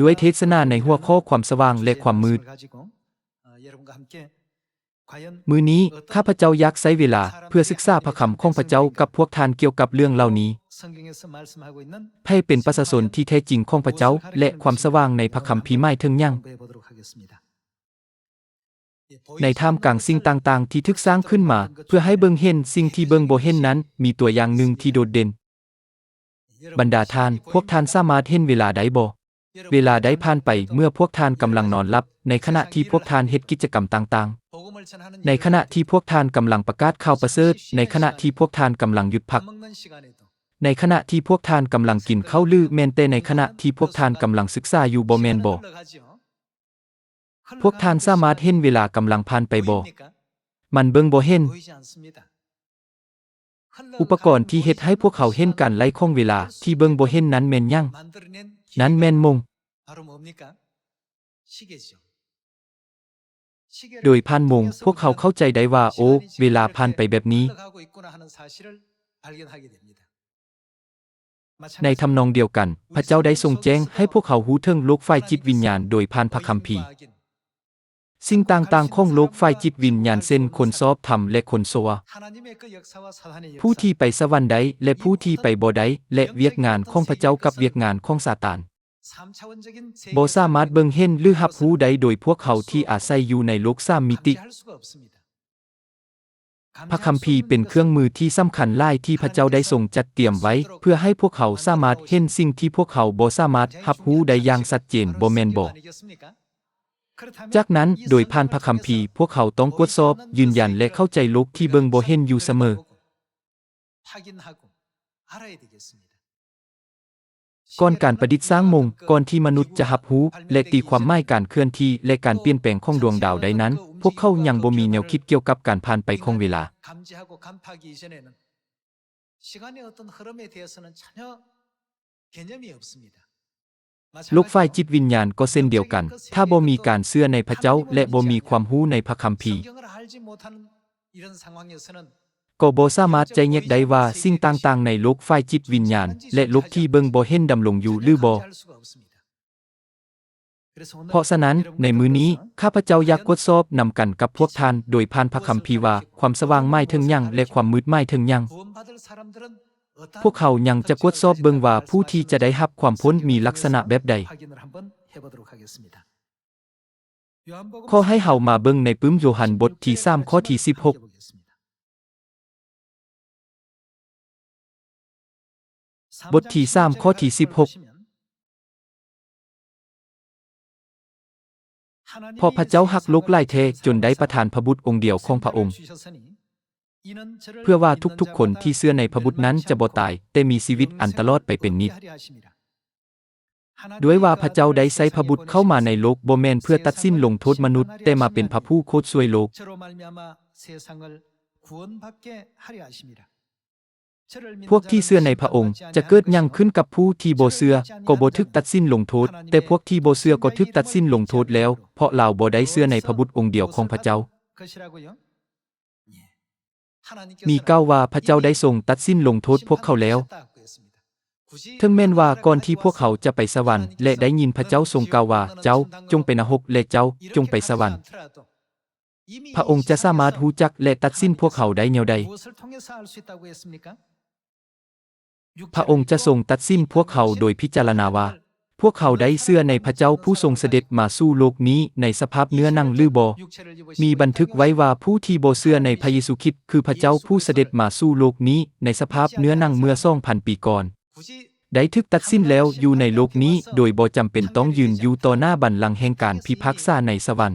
ດ້ວຍເທດສະໜາໃນຫົວຂໍ້ຄວາມສະຫວ່າງ ແລະ ຄວາມມືດ. ມື້ນີ້ ຂ້າພະເຈົ້າຢາກໃຊ້ເວລາເພື່ອສຶກສາພະຄຳຂອງພະເຈົ້າກັບພວກທ່ານກ່ຽວກັບເລື່ອງເຫຼົ່ານີ້. ໃຜເປັນປະຊາຊົນທີ່ແທ້ຈິງຂອງພະເຈົ້າ ແລະ ຄວາມສະຫວ່າງໃນພະຄຳພີໝາຍເຖິງຫຍັງ? ໃນທ່າມກາງສິ່ງຕ່າງໆທີ່ຖືກສ້າງຂຶ້ນມາເພື່ອໃຫ້ເບິ່ງເຫັນສິ່ງທີ່ເບິ່ງບໍ່ເຫັນນັ້ນ, ມີຕົວຢ່າງໜຶ່ງທີ່ໂດດເດັ່ນ. ບັນດາທ່ານ, ພວກທ່ານສາມາດເຫັນເວລາໄດ້ບໍ່? ເວລາໄດ້ຜ່ານໄປເມື່ອພວກທ່ານກຳລັງນອນຫຼັບ, ໃນຂະນະທີ່ພວກທ່ານເຮັດກິດຈະກຳຕ່າງໆ, ໃນຂະນະທີ່ພວກທ່ານກຳລັງປະກາດຂ່າວປະເສີດ, ໃນຂະນະທີ່ພວກທ່ານກຳລັງຢຸດພັກ, ໃນຂະນະທີ່ພວກທ່ານກຳລັງກິນເຂົ້າ ຫຼື ແມ່ນແຕ່ໃນຂະນະທີ່ພວກທ່ານກຳລັງສຶກສາຢູ່, ບໍ່ແມ່ນບໍ? ພວກທ່ານສາມາດເຫັນເວລາກຳລັງຜ່ານໄປບໍ່? ມັນເບິ່ງບໍ່ເຫັນ. ອຸປະກອນທີ່ເຮັດໃຫ້ພວກເຮົາເຫັນການໄຫຼຂອງເວລາທີ່ເບິ່ງບໍ່ເຫັນນັ້ນແມ່ນຫຍັງ? ນັ້ນແມ່ນໂມງ. ໂດຍຜ່ານໂມງ, ພວກເຮົາເຂົ້າໃຈໄດ້ວ່າ, ໂອ, ເວລາຜ່ານໄປແບບນີ້. ໃນທຳນອງດຽວກັນ, ພະເຈົ້າໄດ້ຊົງແຈ້ງໃຫ້ພວກເຮົາຮູ້ເຖິງໂລກຝ່າຍຈິດວິນຍານໂດຍຜ່ານພະຄຳພີ. ສິ່ງຕ່າງໆຂອງໂລກຝ່າຍຈິດວິນຍານ ເຊັ່ນ ຄົນຊອບທຳ ແລະ ຄົນຊົ່ວ, ຜູ້ທີ່ໄປສະຫວັນໄດ້ ແລະ ຜູ້ທີ່ໄປບໍ່ໄດ້, ແລະ ວຽກງານຂອງພະເຈົ້າກັບວຽກງານຂອງຊາຕານ, ບໍ່ສາມາດເບິ່ງເຫັນ ຫຼື ຮັບຮູ້ໄດ້ໂດຍພວກເຮົາທີ່ອາໄສຢູ່ໃນໂລກສາມມິຕິ. ພະຄຳພີເປັນເຄື່ອງມືທີ່ສຳຄັນຫຼາຍທີ່ພະເຈົ້າໄດ້ຊົງຈັດຕຽມໄວ້ ເພື່ອໃຫ້ພວກເຮົາສາມາດເຫັນສິ່ງທີ່ພວກເຮົາບໍ່ສາມາດຮັບຮູ້ໄດ້ຢ່າງຊັດເຈນ, ບໍ່ແມ່ນບໍ? ຈາກນັ້ນ, ໂດຍຜ່ານພະຄຳພີ, ພວກເຮົາຕ້ອງກວດສອບ, ຢືນຢັນ ແລະ ເຂົ້າໃຈໂລກທີ່ເບິ່ງບໍ່ເຫັນຢູ່ສະເໝີ. ກ່ອນການປະດິດສ້າງໂມງ, ກ່ອນທີ່ມະນຸດຈະຮັບຮູ້ ແລະ ຕີຄວາມໝາຍການເຄື່ອນທີ່ ແລະ ການປ່ຽນແປງຂອງດວງດາວໄດ້ນັ້ນ, ພວກເຂົາຍັງບໍ່ມີແນວຄິດກ່ຽວກັບການຜ່ານໄປຂອງເວລາ. ໂລກຝ່າຍຈິດວິນຍານກໍເຊັ່ນດຽວກັນ, ຖ້າບໍ່ມີການເຊື່ອໃນພະເຈົ້າ ແລະ ບໍ່ມີຄວາມຮູ້ໃນພະຄຳພີ, ກໍບໍ່ສາມາດຈະແຍກໄດ້ວ່າສິ່ງຕ່າງໆໃນໂລກຝ່າຍຈິດວິນຍານ ແລະ ໂລກທີ່ເບິ່ງບໍ່ເຫັນດຳລົງຢູ່ ຫຼື ບໍ່. ເພາະສະນັ້ນ, ໃນມື້ນີ້, ຂ້າພະເຈົ້າຢາກກວດສອບນຳກັນກັບພວກທ່ານໂດຍຜ່ານພະຄຳພີວ່າ ຄວາມສະຫວ່າງໝາຍເຖິງຫຍັງ ແລະ ຄວາມມືດໝາຍເຖິງຫຍັງ. ພວກເຮົາຍັງຈະກວດສອບເບິ່ງວ່າຜູ້ທີ່ຈະໄດ້ຮັບຄວາມພົ້ນມີລັກສະນະແບບໃດ. ຂໍໃຫ້ເຮົາມາເບິ່ງໃນປຶ້ມໂຢຮັນບົດທີສາມ ຂໍ້ທີສິບຫົກ. ບົດທີສາມ ຂໍ້ທີສິບຫົກ. ເພາະພະເຈົ້າຮັກໂລກຫຼາຍແທ້ ຈົນໄດ້ປະທານພະບຸດອົງດຽວຂອງພະອົງ, ເພື່ອວ່າທຸກໆຄົນທີ່ເຊື່ອໃນພະບຸດນັ້ນຈະບໍ່ຕາຍ, ແຕ່ມີຊີວິດອັນຕະຫຼອດໄປເປັນນິດ. ດ້ວຍວ່າພະເຈົ້າໄດ້ໃຊ້ພະບຸດເຂົ້າມາໃນໂລກ ບໍ່ແມ່ນເພື່ອຕັດສິນລົງໂທດມະນຸດ, ແຕ່ມາເປັນພະຜູ້ໂຄດຊ່ວຍໂລກ. ພວກທີ່ເຊື່ອໃນພະອົງ ຈະເກີດຫຍັງຂຶ້ນກັບຜູ້ທີ່ບໍ່ເຊື່ອ ກໍບໍ່ຖືກຕັດສິນລົງໂທດ, ແຕ່ພວກທີ່ບໍ່ເຊື່ອກໍຖືກຕັດສິນລົງໂທດແລ້ວ, ເພາະລາວບໍ່ໄດ້ເຊື່ອໃນພະບຸດອົງດຽວຂອງພະເຈົ້າ. ມີກ່າວວ່າພະເຈົ້າໄດ້ຊົງຕັດສິນລົງໂທດພວກເຂົາແລ້ວ. ເຖິງແມ່ນວ່າກ່ອນທີ່ພວກເຂົາຈະໄປສະຫວັນ ແລະ ໄດ້ຍິນພະເຈົ້າຊົງກ່າວວ່າ, ເຈົ້າຈົ່ງໄປນະຮົກ ແລະ ເຈົ້າຈົ່ງໄປສະຫວັນ, ພະອົງຈະສາມາດຮູ້ຈັກ ແລະ ຕັດສິນພວກເຮົາໄດ້ແນວໃດ? ພະອົງຈະຊົງຕັດສິນພວກເຮົາໂດຍພິຈາລະນາວ່າ ພວກເຮົາໄດ້ເຊື່ອໃນພະເຈົ້າຜູ້ຊົງສະເດັດມາສູ່ໂລກນີ້ໃນສະພາບເນື້ອໜັງຫຼືບໍ່? ມີບັນທຶກໄວ້ວ່າຜູ້ທີ່ບໍ່ເຊື່ອໃນພະເຢຊູຄຣິດຄືພະເຈົ້າຜູ້ສະເດັດມາສູ່ໂລກນີ້ໃນສະພາບເນື້ອໜັງເມື່ອສອງພັນປີກ່ອນ ໄດ້ຖືກຕັດສິນແລ້ວຢູ່ໃນໂລກນີ້ ໂດຍບໍ່ຈຳເປັນຕ້ອງຢືນຢູ່ຕໍ່ໜ້າບັນລັງແຫ່ງການພິພາກສາໃນສະຫວັນ.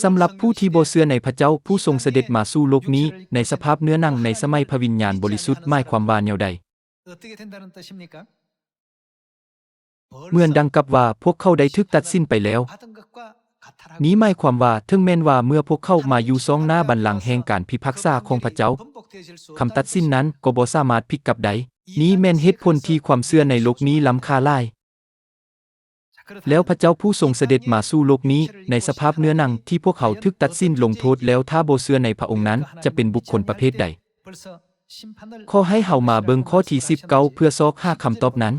ສຳລັບຜູ້ທີ່ບໍ່ເຊື່ອໃນພະເຈົ້າຜູ້ຊົງສະເດັດມາສູ່ໂລກນີ້ໃນສະພາບເນື້ອໜັງໃນສະໄໝພະວິນຍານບໍລິສຸດ ໝາຍຄວາມວ່າແນວໃດ? ເໝືອນດັ່ງກັບວ່າພວກເຂົາໄດ້ຖືກຕັດສິນໄປແລ້ວ. ນີ້ໝາຍຄວາມວ່າ ເຖິງແມ່ນວ່າເມື່ອພວກເຂົາມາຢູ່ຊ່ອງໜ້າບັນລັງແຫ່ງການພິພາກສາຂອງພະເຈົ້າ, ຄຳຕັດສິນນັ້ນກໍບໍ່ສາມາດພິກກັບໄດ້. ນີ້ແມ່ນເຫດຜົນທີ່ຄວາມເຊື່ອໃນໂລກນີ້ລ້ຳຄ່າຫຼາຍ. ແລ້ວພະເຈົ້າຜູ້ຊົງສະເດັດມາສູ່ໂລກນີ້ໃນສະພາບເນື້ອໜັງທີ່ພວກເຮົາຖືກຕັດສິນລົງໂທດແລ້ວ ຖ້າບໍ່ເຊື່ອໃນພະອົງນັ້ນ ຈະເປັນບຸກຄົນປະເພດໃດ? ຂໍໃຫ້ເຮົາມາເບິ່ງຂໍ້ທີສິບເກົ້າເພື່ອຊອກຫາຄຳຕອບນັ້ນ.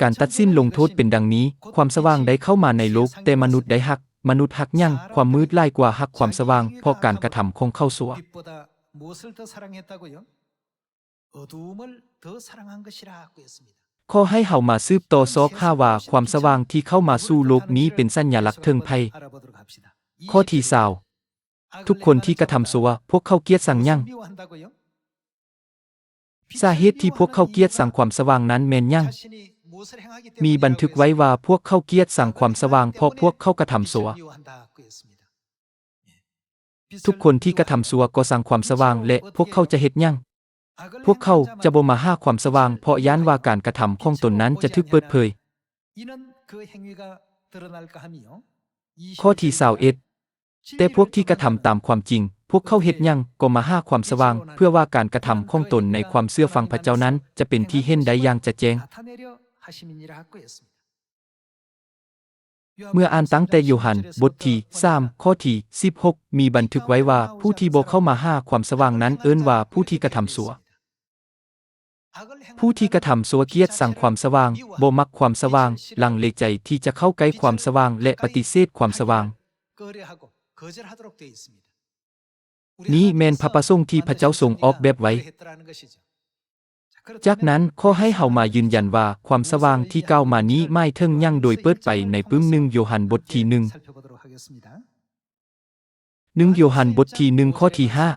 ການຕັດສິນລົງໂທດເປັນດັ່ງນີ້, ຄວາມສະຫວ່າງໄດ້ເຂົ້າມາໃນໂລກ, ແຕ່ມະນຸດໄດ້ຮັກ, ມະນຸດຮັກຫຍັງ? ຄວາມມືດຫຼາຍກວ່າຮັກຄວາມສະຫວ່າງ, ເພາະການກະທຳຂອງເຂົາຊົ່ວ. ຂໍໃຫ້ເຮົາມາສືບຕໍ່ຊອກຫາວ່າຄວາມສະຫວ່າງທີ່ເຂົ້າມາສູ່ໂລກນີ້ເປັນສັນຍາລັກເຖິງໃຜ? ຂໍ້ທີຊາວ ທຸກຄົນທີ່ກະທຳຊົ່ວ, ພວກເຂົາກຽດຊັງຫຍັງ? ສາເຫດທີ່ພວກເຂົາກຽດຊັງຄວາມສະຫວ່າງນັ້ນແມ່ນຫຍັງ? ມີບັນທຶກໄວ້ວ່າພວກເຂົາກຽດຊັງຄວາມສະຫວ່າງເພາະພວກເຂົາກະທຳຊົ່ວ. ທຸກຄົນທີ່ກະທຳຊົ່ວກໍຊັງຄວາມສະຫວ່າງ ແລະ ພວກເຂົາຈະເຮັດຫຍັງ? ພວກເຂົາຈະບໍ່ມາຫາຄວາມສະຫວ່າງ ເພາະຢ້ານວ່າການກະທຳຂອງຕົນນັ້ນຈະຖືກເປີດເຜີຍ. ຂໍ້ທີຊາວເອັດ ແຕ່ພວກທີ່ກະທຳຕາມຄວາມຈິງ, ພວກເຂົາເຮັດຫຍັງກໍມາຫາຄວາມສະຫວ່າງ, ເພື່ອວ່າການກະທຳຂອງຕົນໃນຄວາມເຊື່ອຟັງພະເຈົ້ານັ້ນຈະເປັນທີ່ເຫັນໄດ້ຢ່າງຈະແຈ້ງ. ເມື່ອອ່ານຕັ້ງແຕ່ໂຍຮັນບົດທີສາມ ຂໍ້ທີສິບຫົກ ມີບັນທຶກໄວ້ວ່າ ຜູ້ທີ່ບໍ່ເຂົ້າມາຫາຄວາມສະຫວ່າງນັ້ນເອີ້ນວ່າຜູ້ທີ່ກະທຳຊົ່ວ. ຜູ້ທີ່ກະທຳຊົ່ວກຽດຊັງຄວາມສະຫວ່າງ, ບໍ່ມັກຄວາມສະຫວ່າງ, ລັງເລໃຈທີ່ຈະເຂົ້າໃກ້ຄວາມສະຫວ່າງ ແລະ ປະຕິເສດຄວາມສະຫວ່າງ. ນີ້ແມ່ນພະປະສົງທີ່ພະເຈົ້າຊົງອອກແບບໄວ້. ຈາກນັ້ນ, ຂໍໃຫ້ເຮົາມາຢືນຢັນວ່າຄວາມສະຫວ່າງທີ່ກ່າວມານີ້ໝາຍເຖິງຫຍັງ ໂດຍເປີດໄປໃນປຶ້ມໜຶ່ງໂຍຮັນບົດທີໜຶ່ງ. ໜຶ່ງໂຍຮັນບົດທີໜຶ່ງ ຂໍ້ທີຫ້າ.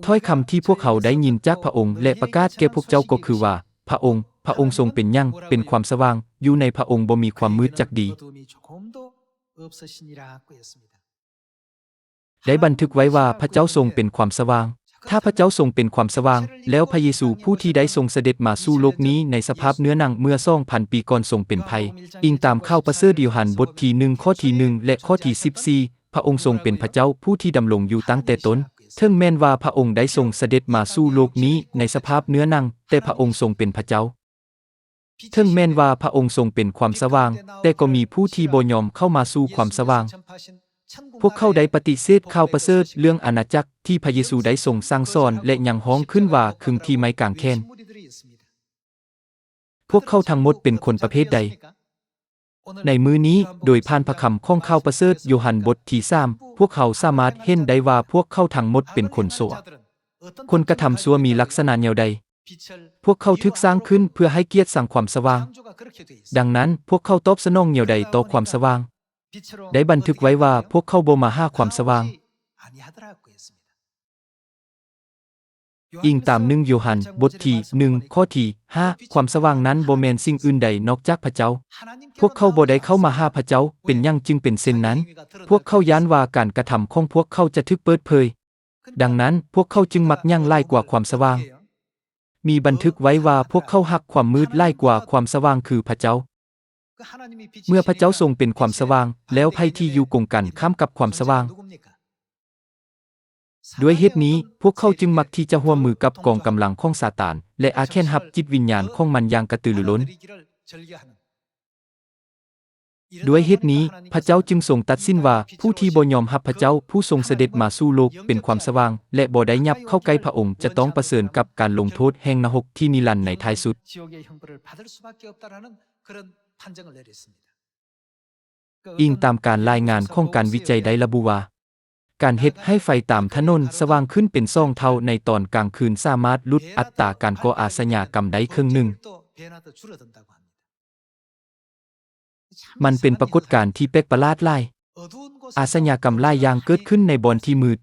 ຖ້ອຍຄຳທີ່ພວກເຮົາໄດ້ຍິນຈາກພະອົງ ແລະ ປະກາດແກ່ພວກເຈົ້າກໍຄືວ່າ, ພະອົງ, ພະອົງຊົງເປັນຫຍັງ? ເປັນຄວາມສະຫວ່າງ, ຢູ່ໃນພະອົງບໍ່ມີຄວາມມືດຈັກດີ. ໄດ້ບັນທຶກໄວ້ວ່າພະເຈົ້າຊົງເປັນຄວາມສະຫວ່າງ. ຖ້າພະເຈົ້າຊົງເປັນຄວາມສະຫວ່າງ, ແລ້ວພະເຢຊູຜູ້ທີ່ໄດ້ຊົງສະເດັດມາສູ່ໂລກນີ້ໃນສະພາບເນື້ອໜັງເມື່ອສອງພັນປີກ່ອນຊົງເປັນໃຜ? ອີງຕາມຂ່າວປະເສີດໂຍຮັນບົດທີໜຶ່ງ ຂໍ້ທີໜຶ່ງ ແລະ ຂໍ້ທີສິບສີ່, ພະອົງຊົງເປັນພະເຈົ້າຜູ້ທີ່ດຳລົງຢູ່ຕັ້ງແຕ່ຕົ້ນ. ເຖິງແມ່ນວ່າພະອົງໄດ້ຊົງສະເດັດມາສູ່ໂລກນີ້ໃນສະພາບເນື້ອໜັງ, ແຕ່ພະອົງຊົງເປັນພະເຈົ້າ. ເຖິງແມ່ນວ່າພະອົງຊົງເປັນຄວາມສະຫວ່າງ, ແຕ່ກໍມີຜູ້ທີ່ບໍ່ຍອມເຂົ້າມາສູ່ຄວາມສະຫວ່າງ. ພວກເຂົາໄດ້ປະຕິເສດຂ່າວປະເສີດເລື່ອງອານາຈັກທີ່ພະເຢຊູໄດ້ຊົງສັ່ງສອນ ແລະ ຍັງຮ້ອງຂຶ້ນວ່າຄຶງທີ່ໄມ້ກາງແຂນ. ພວກເຂົາທັງໝົດເປັນຄົນປະເພດໃດ? ໃນມື້ນີ້, ໂດຍຜ່ານພະຄຳຂອງຂ່າວປະເສີດໂຍຮັນບົດທີສາມ, ພວກເຮົາສາມາດເຫັນໄດ້ວ່າພວກເຂົາທັງໝົດເປັນຄົນຊົ່ວ. ຄົນກະທຳຊົ່ວມີລັກສະນະແນວໃດ? ພວກເຂົາຖືກສ້າງຂຶ້ນເພື່ອໃຫ້ກຽດຊັງຄວາມສະຫວ່າງ. ດັ່ງນັ້ນ, ພວກເຂົາຕອບສະໜອງແນວໃດຕໍ່ຄວາມສະຫວ່າງ? ໄດ້ບັນທຶກໄວ້ວ່າພວກເຂົາບໍ່ມາຫາຄວາມສະຫວ່າງ. ອີງຕາມໜຶ່ງໂຍຮັນ ບົດທີໜຶ່ງ ຂໍ້ທີຫ້າ, ຄວາມສະຫວ່າງນັ້ນບໍ່ແມ່ນສິ່ງອື່ນໃດນອກຈາກພະເຈົ້າ. ພວກເຂົາບໍ່ໄດ້ເຂົ້າມາຫາພະເຈົ້າ. ເປັນຫຍັງຈຶ່ງເປັນເຊັ່ນນັ້ນ? ພວກເຂົາຢ້ານວ່າການກະທຳຂອງພວກເຂົາຈະຖືກເປີດເຜີຍ. ດັ່ງນັ້ນ, ພວກເຂົາຈຶ່ງມັກຫຍັງຫຼາຍກວ່າຄວາມສະຫວ່າງ. ມີບັນທຶກໄວ້ວ່າພວກເຂົາຮັກຄວາມມືດຫຼາຍກວ່າຄວາມສະຫວ່າງ ຄືພະເຈົ້າ. ເມື່ອພະເຈົ້າຊົງເປັນຄວາມສະຫວ່າງ, ແລ້ວໃຜທີ່ຢູ່ກົງກັນຂ້າມກັບຄວາມສະຫວ່າງ? ດ້ວຍເຫດນີ້, ພວກເຂົາຈຶ່ງມັກທີ່ຈະຮ່ວມມືກັບກອງກຳລັງຂອງຊາຕານ ແລະ ອາແຂນຮັບຈິດວິນຍານຂອງມັນຢ່າງກະຕືລືລົ້ນ. ດ້ວຍເຫດນີ້, ພະເຈົ້າຈຶ່ງຊົງຕັດສິນວ່າ ຜູ້ທີ່ບໍ່ຍອມຮັບພະເຈົ້າຜູ້ຊົງສະເດັດມາສູ່ໂລກເປັນຄວາມສະຫວ່າງ ແລະ ບໍ່ໄດ້ຫຍັບເຂົ້າໃກ້ພະອົງ ຈະຕ້ອງປະເຊີນກັບການລົງໂທດແຫ່ງນະຮົກທີ່ນິລັນໃນທ້າຍສຸດ. ອີງຕາມການລາຍງານຂອງການວິໄຈໄດ້ລະບຸວ່າ, ການເຮັດໃຫ້ໄຟຕາມຖະໜົນສະຫວ່າງຂຶ້ນເປັນສອງເທົ່າໃນຕອນກາງຄືນສາມາດຫຼຸດອັດຕາການກໍ່ອາຊະຍາກຳໄດ້ເຄິ່ງໜຶ່ງ. ມັນເປັນປາກົດການທີ່ແປກປະຫຼາດຫຼາຍ. ອາຊະຍາກຳຫຼາຍຢ່າງເກີດຂຶ້ນໃນບ່ອນທີ່ມືດ.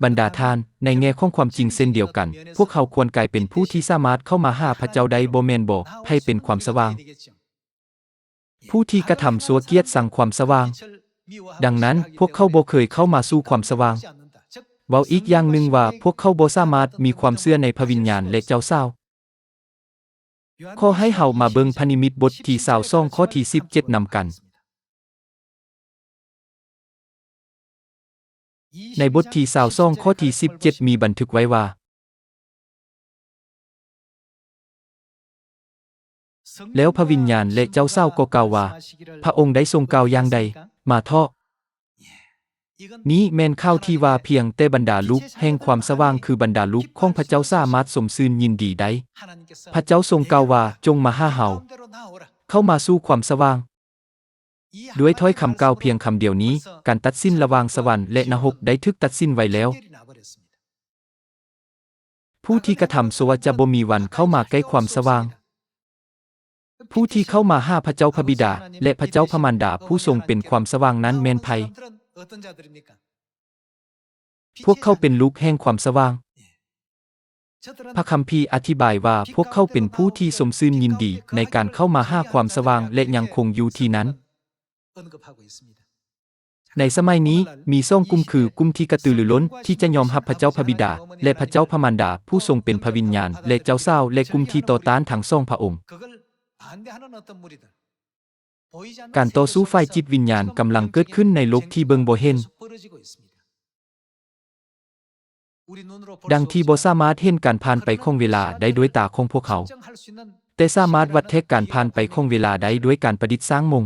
ບັນດາທ່ານ, ໃນແງ່ຂອງຄວາມຈິງເຊັ່ນດຽວກັນ, ພວກເຮົາຄວນກາຍເປັນຜູ້ທີ່ສາມາດເຂົ້າມາຫາພະເຈົ້າໄດ້ບໍ່ແມ່ນບໍ? ໃຜເປັນຄວາມສະຫວ່າງ? ຜູ້ທີ່ກະທຳຊົ່ວກຽດຊັງຄວາມສະຫວ່າງ. ດັ່ງນັ້ນ, ພວກເຂົາບໍ່ເຄີຍເຂົ້າມາສູ່ຄວາມສະຫວ່າງ. ເວົ້າອີກຢ່າງໜຶ່ງວ່າ, ພວກເຂົາບໍ່ສາມາດມີຄວາມເຊື່ອໃນພະວິນຍານ ແລະ ເຈົ້າສາວ. ຂໍໃຫ້ເຮົາມາເບິ່ງພະນິມິດບົດທີຊາວສອງ ຂໍ້ທີສິບເຈັດນຳກັນ. ໃນບົດທີຊາວສອງ ຂໍ້ທີສິບເຈັດ ມີບັນທຶກໄວ້ວ່າ, ແລ້ວພະວິນຍານ ແລະ ເຈົ້າສາວກໍກ່າວວ່າ, ພະອົງໄດ້ຊົງກ່າວຢ່າງໃດ? ມາເຖາະ. ນີ້ແມ່ນຂ່າວທີ່ວ່າພຽງແຕ່ບັນດາລູກແຫ່ງຄວາມສະຫວ່າງ ຄືບັນດາລູກຂອງພະເຈົ້າສາມາດຊົມຊື່ນຍິນດີໄດ້. ພະເຈົ້າຊົງກ່າວວ່າ, ຈົ່ງມາຫາເຮົາ, ເຂົ້າມາສູ່ຄວາມສະຫວ່າງ. ດ້ວຍຖ້ອຍຄຳກ່າວພຽງຄຳດຽວນີ້, ການຕັດສິນລະຫວ່າງສະຫວັນ ແລະ ນະຮົກໄດ້ຖືກຕັດສິນໄວ້ແລ້ວ. ຜູ້ທີ່ກະທຳຊົ່ວຈະບໍ່ມີວັນເຂົ້າມາໃກ້ຄວາມສະຫວ່າງ. ຜູ້ທີ່ເຂົ້າມາຫາພະເຈົ້າພະບິດາ ແລະ ພະເຈົ້າພະມານດາຜູ້ຊົງເປັນຄວາມສະຫວ່າງນັ້ນແມ່ນໃຜ? ພວກເຂົາເປັນລູກແຫ່ງຄວາມສະຫວ່າງ. ພະຄຳພີອະທິບາຍວ່າພວກເຂົາເປັນຜູ້ທີ່ຊົມຊື່ນຍິນດີໃນການເຂົ້າມາຫາຄວາມສະຫວ່າງ ແລະ ຍັງຄົງຢູ່ທີ່ນັ້ນ. ໃນສະໄໝນີ້, ມີສອງກຸ່ມ ຄືກຸ່ມທີ່ກະຕືລືລົ້ນທີ່ຈະຍອມຮັບພະເຈົ້າພະບິດາ ແລະ ພະເຈົ້າພະມານດາຜູ້ຊົງເປັນພະວິນຍານ ແລະ ເຈົ້າສາວ ແລະ ກຸ່ມທີ່ຕໍ່ຕ້ານທັງສອງພະອົງ. ການຕໍ່ສູ້ຝ່າຍຈິດວິນຍານກຳລັງເກີດຂຶ້ນໃນໂລກທີ່ເບິ່ງບໍ່ເຫັນ. ດັ່ງທີ່ບໍ່ສາມາດເຫັນການຜ່ານໄປຂອງເວລາໄດ້ດ້ວຍຕາຂອງພວກເຮົາ, ແຕ່ສາມາດວັດແທກການຜ່ານໄປຂອງເວລາໄດ້ດ້ວຍການປະດິດສ້າງມົງ.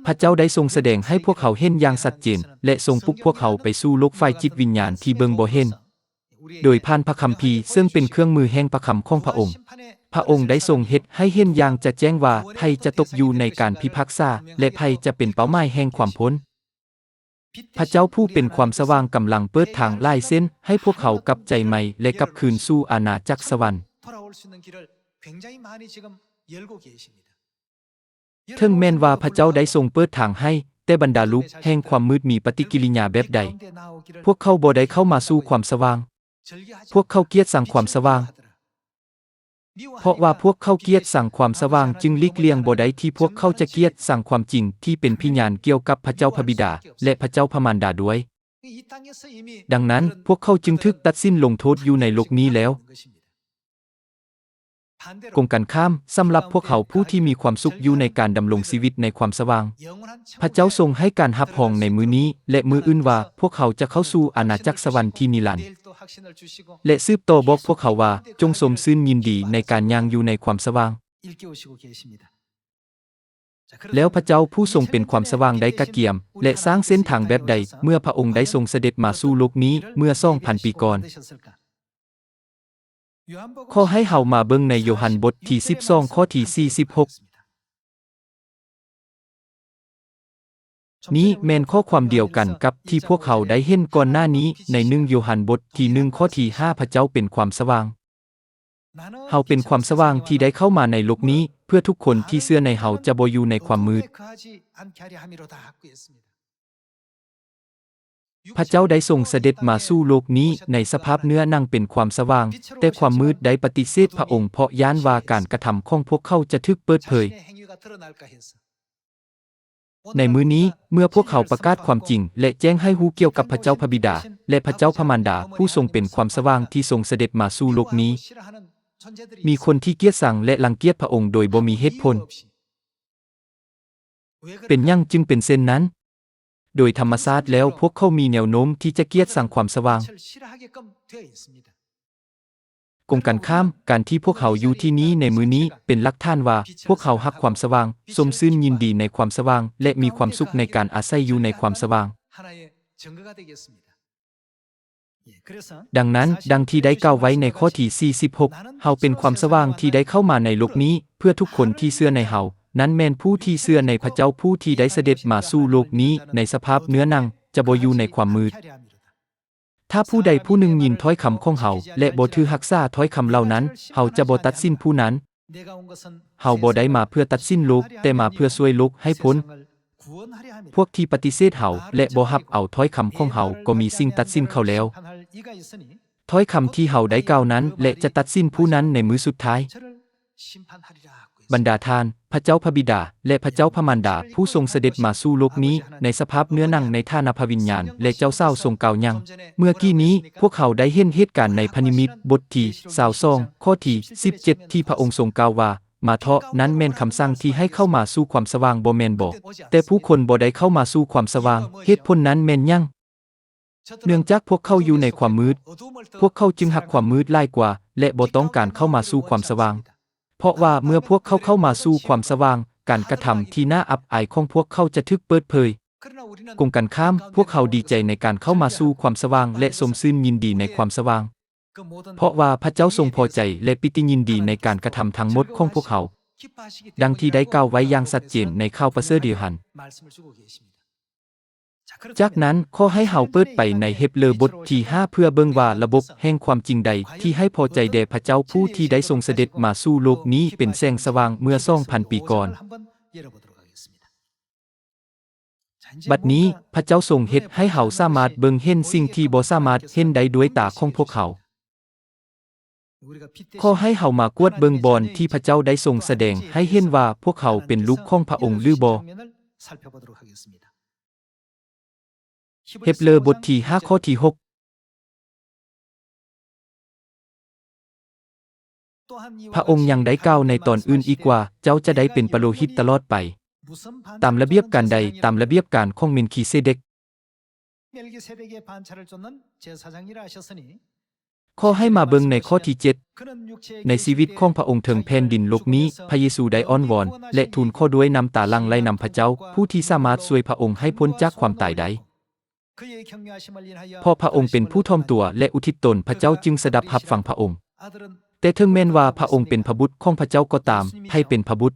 ພະເຈົ້າໄດ້ຊົງສະແດງໃຫ້ພວກເຮົາເຫັນຢ່າງຊັດເຈນ ແລະ ຊົງປຸກພວກເຮົາໄປສູ່ໂລກຝ່າຍຈິດວິນຍານທີ່ເບິ່ງບໍ່ເຫັນ, ໂດຍຜ່ານພະຄຳພີເຊິ່ງເປັນເຄື່ອງມືແຫ່ງພະຄຳຂອງພະອົງ. ພະອົງໄດ້ຊົງເຮັດໃຫ້ເຫັນຢ່າງຈະແຈ້ງວ່າໃຜຈະຕົກຢູ່ໃນການພິພາກສາ ແລະ ໃຜຈະເປັນເປົ້າໝາຍແຫ່ງຄວາມພົ້ນ. ພະເຈົ້າຜູ້ເປັນຄວາມສະຫວ່າງກຳລັງເປີດທາງຫຼາຍເສັ້ນໃຫ້ພວກເຮົາກັບໃຈໃໝ່ ແລະ ກັບຄືນສູ່ອານາຈັກສະຫວັນ. ເຖິງແມ່ນວ່າພະເຈົ້າໄດ້ຊົງເປີດທາງໃຫ້, ແຕ່ບັນດາລູກແຫ່ງຄວາມມືດມີປະຕິກິລິຍາແບບໃດ? ພວກເຂົາບໍ່ໄດ້ເຂົ້າມາສູ່ຄວາມສະຫວ່າງ. ພວກເຂົາກຽດຊັງຄວາມສະຫວ່າງ. ເພາະວ່າພວກເຂົາກຽດຊັງຄວາມສະຫວ່າງ, ຈຶ່ງຫຼີກລ່ຽງບໍ່ໄດ້ທີ່ພວກເຂົາຈະກຽດຊັງຄວາມຈິງທີ່ເປັນພະຍານກ່ຽວກັບພະເຈົ້າພະບິດາ ແລະ ພະເຈົ້າພະມານດາດ້ວຍ. ດັ່ງນັ້ນ, ພວກເຂົາຈຶ່ງຖືກຕັດສິນລົງໂທດຢູ່ໃນໂລກນີ້ແລ້ວ. ກົງກັນຂ້າມ, ສຳລັບພວກເຮົາຜູ້ທີ່ມີຄວາມສຸກຢູ່ໃນການດຳລົງຊີວິດໃນຄວາມສະຫວ່າງ, ພະເຈົ້າຊົງໃຫ້ການຮັບຮອງໃນມື້ນີ້ ແລະ ມື້ອື່ນວ່າ ພວກເຮົາຈະເຂົ້າສູ່ອານາຈັກສະຫວັນທີ່ນິລັນ. ແລະ ສືບຕໍ່ບອກພວກເຮົາວ່າ, ຈົ່ງຊົມຊື່ນຍິນດີໃນການຍ່າງຢູ່ໃນຄວາມສະຫວ່າງ. ແລ້ວພະເຈົ້າຜູ້ຊົງເປັນຄວາມສະຫວ່າງໄດ້ກະກຽມ ແລະ ສ້າງເສັ້ນທາງແບບໃດ ເມື່ອພະອົງໄດ້ຊົງສະເດັດມາສູ່ໂລກນີ້ເມື່ອສອງພັນປີກ່ອນ? ຂໍໃຫ້ເຮົາມາເບິ່ງໃນໂຍຮັນບົດທີສິບສອງ ຂໍ້ທີສີ່ສິບຫົກ. ນີ້ແມ່ນຂໍ້ຄວາມດຽວກັນກັບທີ່ພວກເຮົາໄດ້ເຫັນກ່ອນໜ້ານີ້ໃນໜຶ່ງໂຍຮັນບົດທີໜຶ່ງ ຂໍ້ທີຫ້າ ພະເຈົ້າເປັນຄວາມສະຫວ່າງ. ເຮົາເປັນຄວາມສະຫວ່າງທີ່ໄດ້ເຂົ້າມາໃນໂລກນີ້ ເພື່ອທຸກຄົນທີ່ເຊື່ອໃນເຮົາຈະບໍ່ຢູ່ໃນຄວາມມືດ. ພະເຈົ້າໄດ້ຊົງສະເດັດມາສູ່ໂລກນີ້ໃນສະພາບເນື້ອໜັງເປັນຄວາມສະຫວ່າງ, ແຕ່ຄວາມມືດໄດ້ປະຕິເສດພະອົງ ເພາະຢ້ານວ່າການກະທຳຂອງພວກເຂົາຈະຖືກເປີດເຜີຍ. ໃນມື້ນີ້, ເມື່ອພວກເຮົາປະກາດຄວາມຈິງ ແລະ ແຈ້ງໃຫ້ຮູ້ກ່ຽວກັບພະເຈົ້າພະບິດາ ແລະ ພະເຈົ້າພະມານດາ ຜູ້ຊົງເປັນຄວາມສະຫວ່າງທີ່ຊົງສະເດັດມາສູ່ໂລກນີ້, ມີຄົນທີ່ກຽດຊັງ ແລະ ລັງກຽດພະອົງໂດຍບໍ່ມີເຫດຜົນ. ເປັນຫຍັງຈຶ່ງເປັນເຊັ່ນນັ້ນ? ໂດຍທຳມະຊາດແລ້ວ, ພວກເຂົາມີແນວໂນ້ມທີ່ຈະກຽດຊັງຄວາມສະຫວ່າງ. ກົງກັນຂ້າມ, ການທີ່ພວກເຮົາຢູ່ທີ່ນີ້ໃນມື້ນີ້ ເປັນຫຼັກຖານວ່າພວກເຮົາຮັກຄວາມສະຫວ່າງ, ຊົມຊື່ນຍິນດີໃນຄວາມສະຫວ່າງ ແລະ ມີຄວາມສຸກໃນການອາໄສຢູ່ໃນຄວາມສະຫວ່າງ. ດັ່ງນັ້ນ, ດັ່ງທີ່ໄດ້ກ່າວໄວ້ໃນຂໍ້ທີສີ່ສິບຫົກ, ເຮົາເປັນຄວາມສະຫວ່າງທີ່ໄດ້ເຂົ້າມາໃນໂລກນີ້ ເພື່ອທຸກຄົນທີ່ເຊື່ອໃນເຮົາ, ນັ້ນແມ່ນຜູ້ທີ່ເຊື່ອໃນພະເຈົ້າຜູ້ທີ່ໄດ້ສະເດັດມາສູ່ໂລກນີ້ໃນສະພາບເນື້ອໜັງ, ຈະບໍ່ຢູ່ໃນຄວາມມືດ. ຖ້າຜູ້ໃດຜູ້ໜຶ່ງຍິນຖ້ອຍຄຳຂອງເຮົາ ແລະ ບໍ່ຖືຮັກສາຖ້ອຍຄຳເຫຼົ່ານັ້ນ, ເຮົາຈະບໍ່ຕັດສິນຜູ້ນັ້ນ. ເຮົາບໍ່ໄດ້ມາເພື່ອຕັດສິນໂລກ, ແຕ່ມາເພື່ອຊ່ວຍໂລກໃຫ້ພົ້ນ. ພວກທີ່ປະຕິເສດເຮົາ ແລະ ບໍ່ຮັບເອົາຖ້ອຍຄຳຂອງເຮົາ ກໍມີສິ່ງຕັດສິນເຂົາແລ້ວ. ຖ້ອຍຄຳທີ່ເຮົາໄດ້ກ່າວນັ້ນແຫຼະຈະຕັດສິນຜູ້ນັ້ນໃນມື້ສຸດທ້າຍ. ບັນດາທ່ານ, ພະເຈົ້າພະບິດາ ແລະ ພະເຈົ້າພະມານດາ ຜູ້ຊົງສະເດັດມາສູ່ໂລກນີ້ໃນສະພາບເນື້ອໜັງໃນຖານະພະວິນຍານ ແລະ ເຈົ້າສາວຊົງກ່າວຫຍັງ? ເມື່ອກີ້ນີ້ພວກເຮົາໄດ້ເຫັນເຫດການໃນພະນິມິດບົດທີຊາວສອງ ຂໍ້ທີສິບເຈັດ ທີ່ພະອົງຊົງກ່າວວ່າ, ມາເຖາະ, ນັ້ນແມ່ນຄຳສັ່ງທີ່ໃຫ້ເຂົ້າມາສູ່ຄວາມສະຫວ່າງ, ບໍ່ແມ່ນບໍ? ແຕ່ຜູ້ຄົນບໍ່ໄດ້ເຂົ້າມາສູ່ຄວາມສະຫວ່າງ. ເຫດຜົນນັ້ນແມ່ນຫຍັງ? ເນື່ອງຈາກພວກເຂົາຢູ່ໃນຄວາມມືດ, ພວກເຂົາຈຶ່ງຮັກຄວາມມືດຫຼາຍກວ່າ ແລະ ບໍ່ຕ້ອງການເຂົ້າມາສູ່ຄວາມສະຫວ່າງ. ເພາະວ່າເມື່ອພວກເຂົາເຂົ້າມາສູ່ຄວາມສະຫວ່າງ, ການກະທຳທີ່ໜ້າອັບອາຍຂອງພວກເຂົາຈະຖືກເປີດເຜີຍ. ກົງກັນຂ້າມ, ພວກເຮົາດີໃຈໃນການເຂົ້າມາສູ່ຄວາມສະຫວ່າງ ແລະ ຊົມຊື່ນຍິນດີໃນຄວາມສະຫວ່າງ, ເພາະວ່າພະເຈົ້າຊົງພໍໃຈ ແລະ ປິຕິຍິນດີໃນການກະທຳທັງໝົດຂອງພວກເຮົາ, ດັ່ງທີ່ໄດ້ກ່າວໄວ້ຢ່າງຊັດເຈນໃນຂ່າວປະເສີດໂຢຮັນ. ຈາກນັ້ນ, ຂໍໃຫ້ເຮົາເປີດໄປໃນເຮັບເຣີບົດທີຫ້າ ເພື່ອເບິ່ງວ່າລະບົບແຫ່ງຄວາມຈິງໃດທີ່ໃຫ້ພໍໃຈແດ່ພະເຈົ້າ ຜູ້ທີ່ໄດ້ຊົງສະເດັດມາສູ່ໂລກນີ້ເປັນແສງສະຫວ່າງເມື່ອສອງພັນປີກ່ອນ. ບັດນີ້, ພະເຈົ້າຊົງເຮັດໃຫ້ເຮົາສາມາດເບິ່ງເຫັນສິ່ງທີ່ບໍ່ສາມາດເຫັນໄດ້ດ້ວຍຕາຂອງພວກເຮົາ. ຂໍໃຫ້ເຮົາມາກວດເບິ່ງບ່ອນທີ່ພະເຈົ້າໄດ້ຊົງສະແດງໃຫ້ເຫັນວ່າພວກເຮົາເປັນລູກຂອງພະອົງຫຼືບໍ່. ເຮັບເຣີບົດທີຫ້າ ຂໍ້ທີຫົກ. ພະອົງຍັງໄດ້ກ່າວໃນຕອນອື່ນອີກວ່າ, ເຈົ້າຈະໄດ້ເປັນປະໂລຫິດຕະຫຼອດໄປ. ຕາມລະບຽບການໃດ? ຕາມລະບຽບການຂອງເມນຄີເຊເດັກ. ܡລກິເຊເດັກ. ຂໍໃຫ້ມາເບິ່ງໃນຂໍ້ທີເຈັດ. ໃນຊີວິດຂອງພະອົງເທິງແຜ່ນດິນໂລກນີ້, ພະເຢຊູໄດ້ອ້ອນວອນ ແລະ ທູນຂໍດ້ວຍນ້ຳຕາຫຼັ່ງໄຫຼນຳພະເຈົ້າ, ຜູ້ທີ່ສາມາດຊ່ວຍພະອົງໃຫ້ພົ້ນຈາກຄວາມຕາຍໄດ້. ເພາະພະອົງເປັນຜູ້ຖ່ອມຕົວ ແລະ ອຸທິດຕົນ, ພະເຈົ້າຈຶ່ງສະດັບຮັບຟັງພະອົງ. ແຕ່ເຖິງແມ່ນວ່າພະອົງເປັນພະບຸດຂອງພະເຈົ້າກໍຕາມ, ໃຜເປັນພະບຸດ?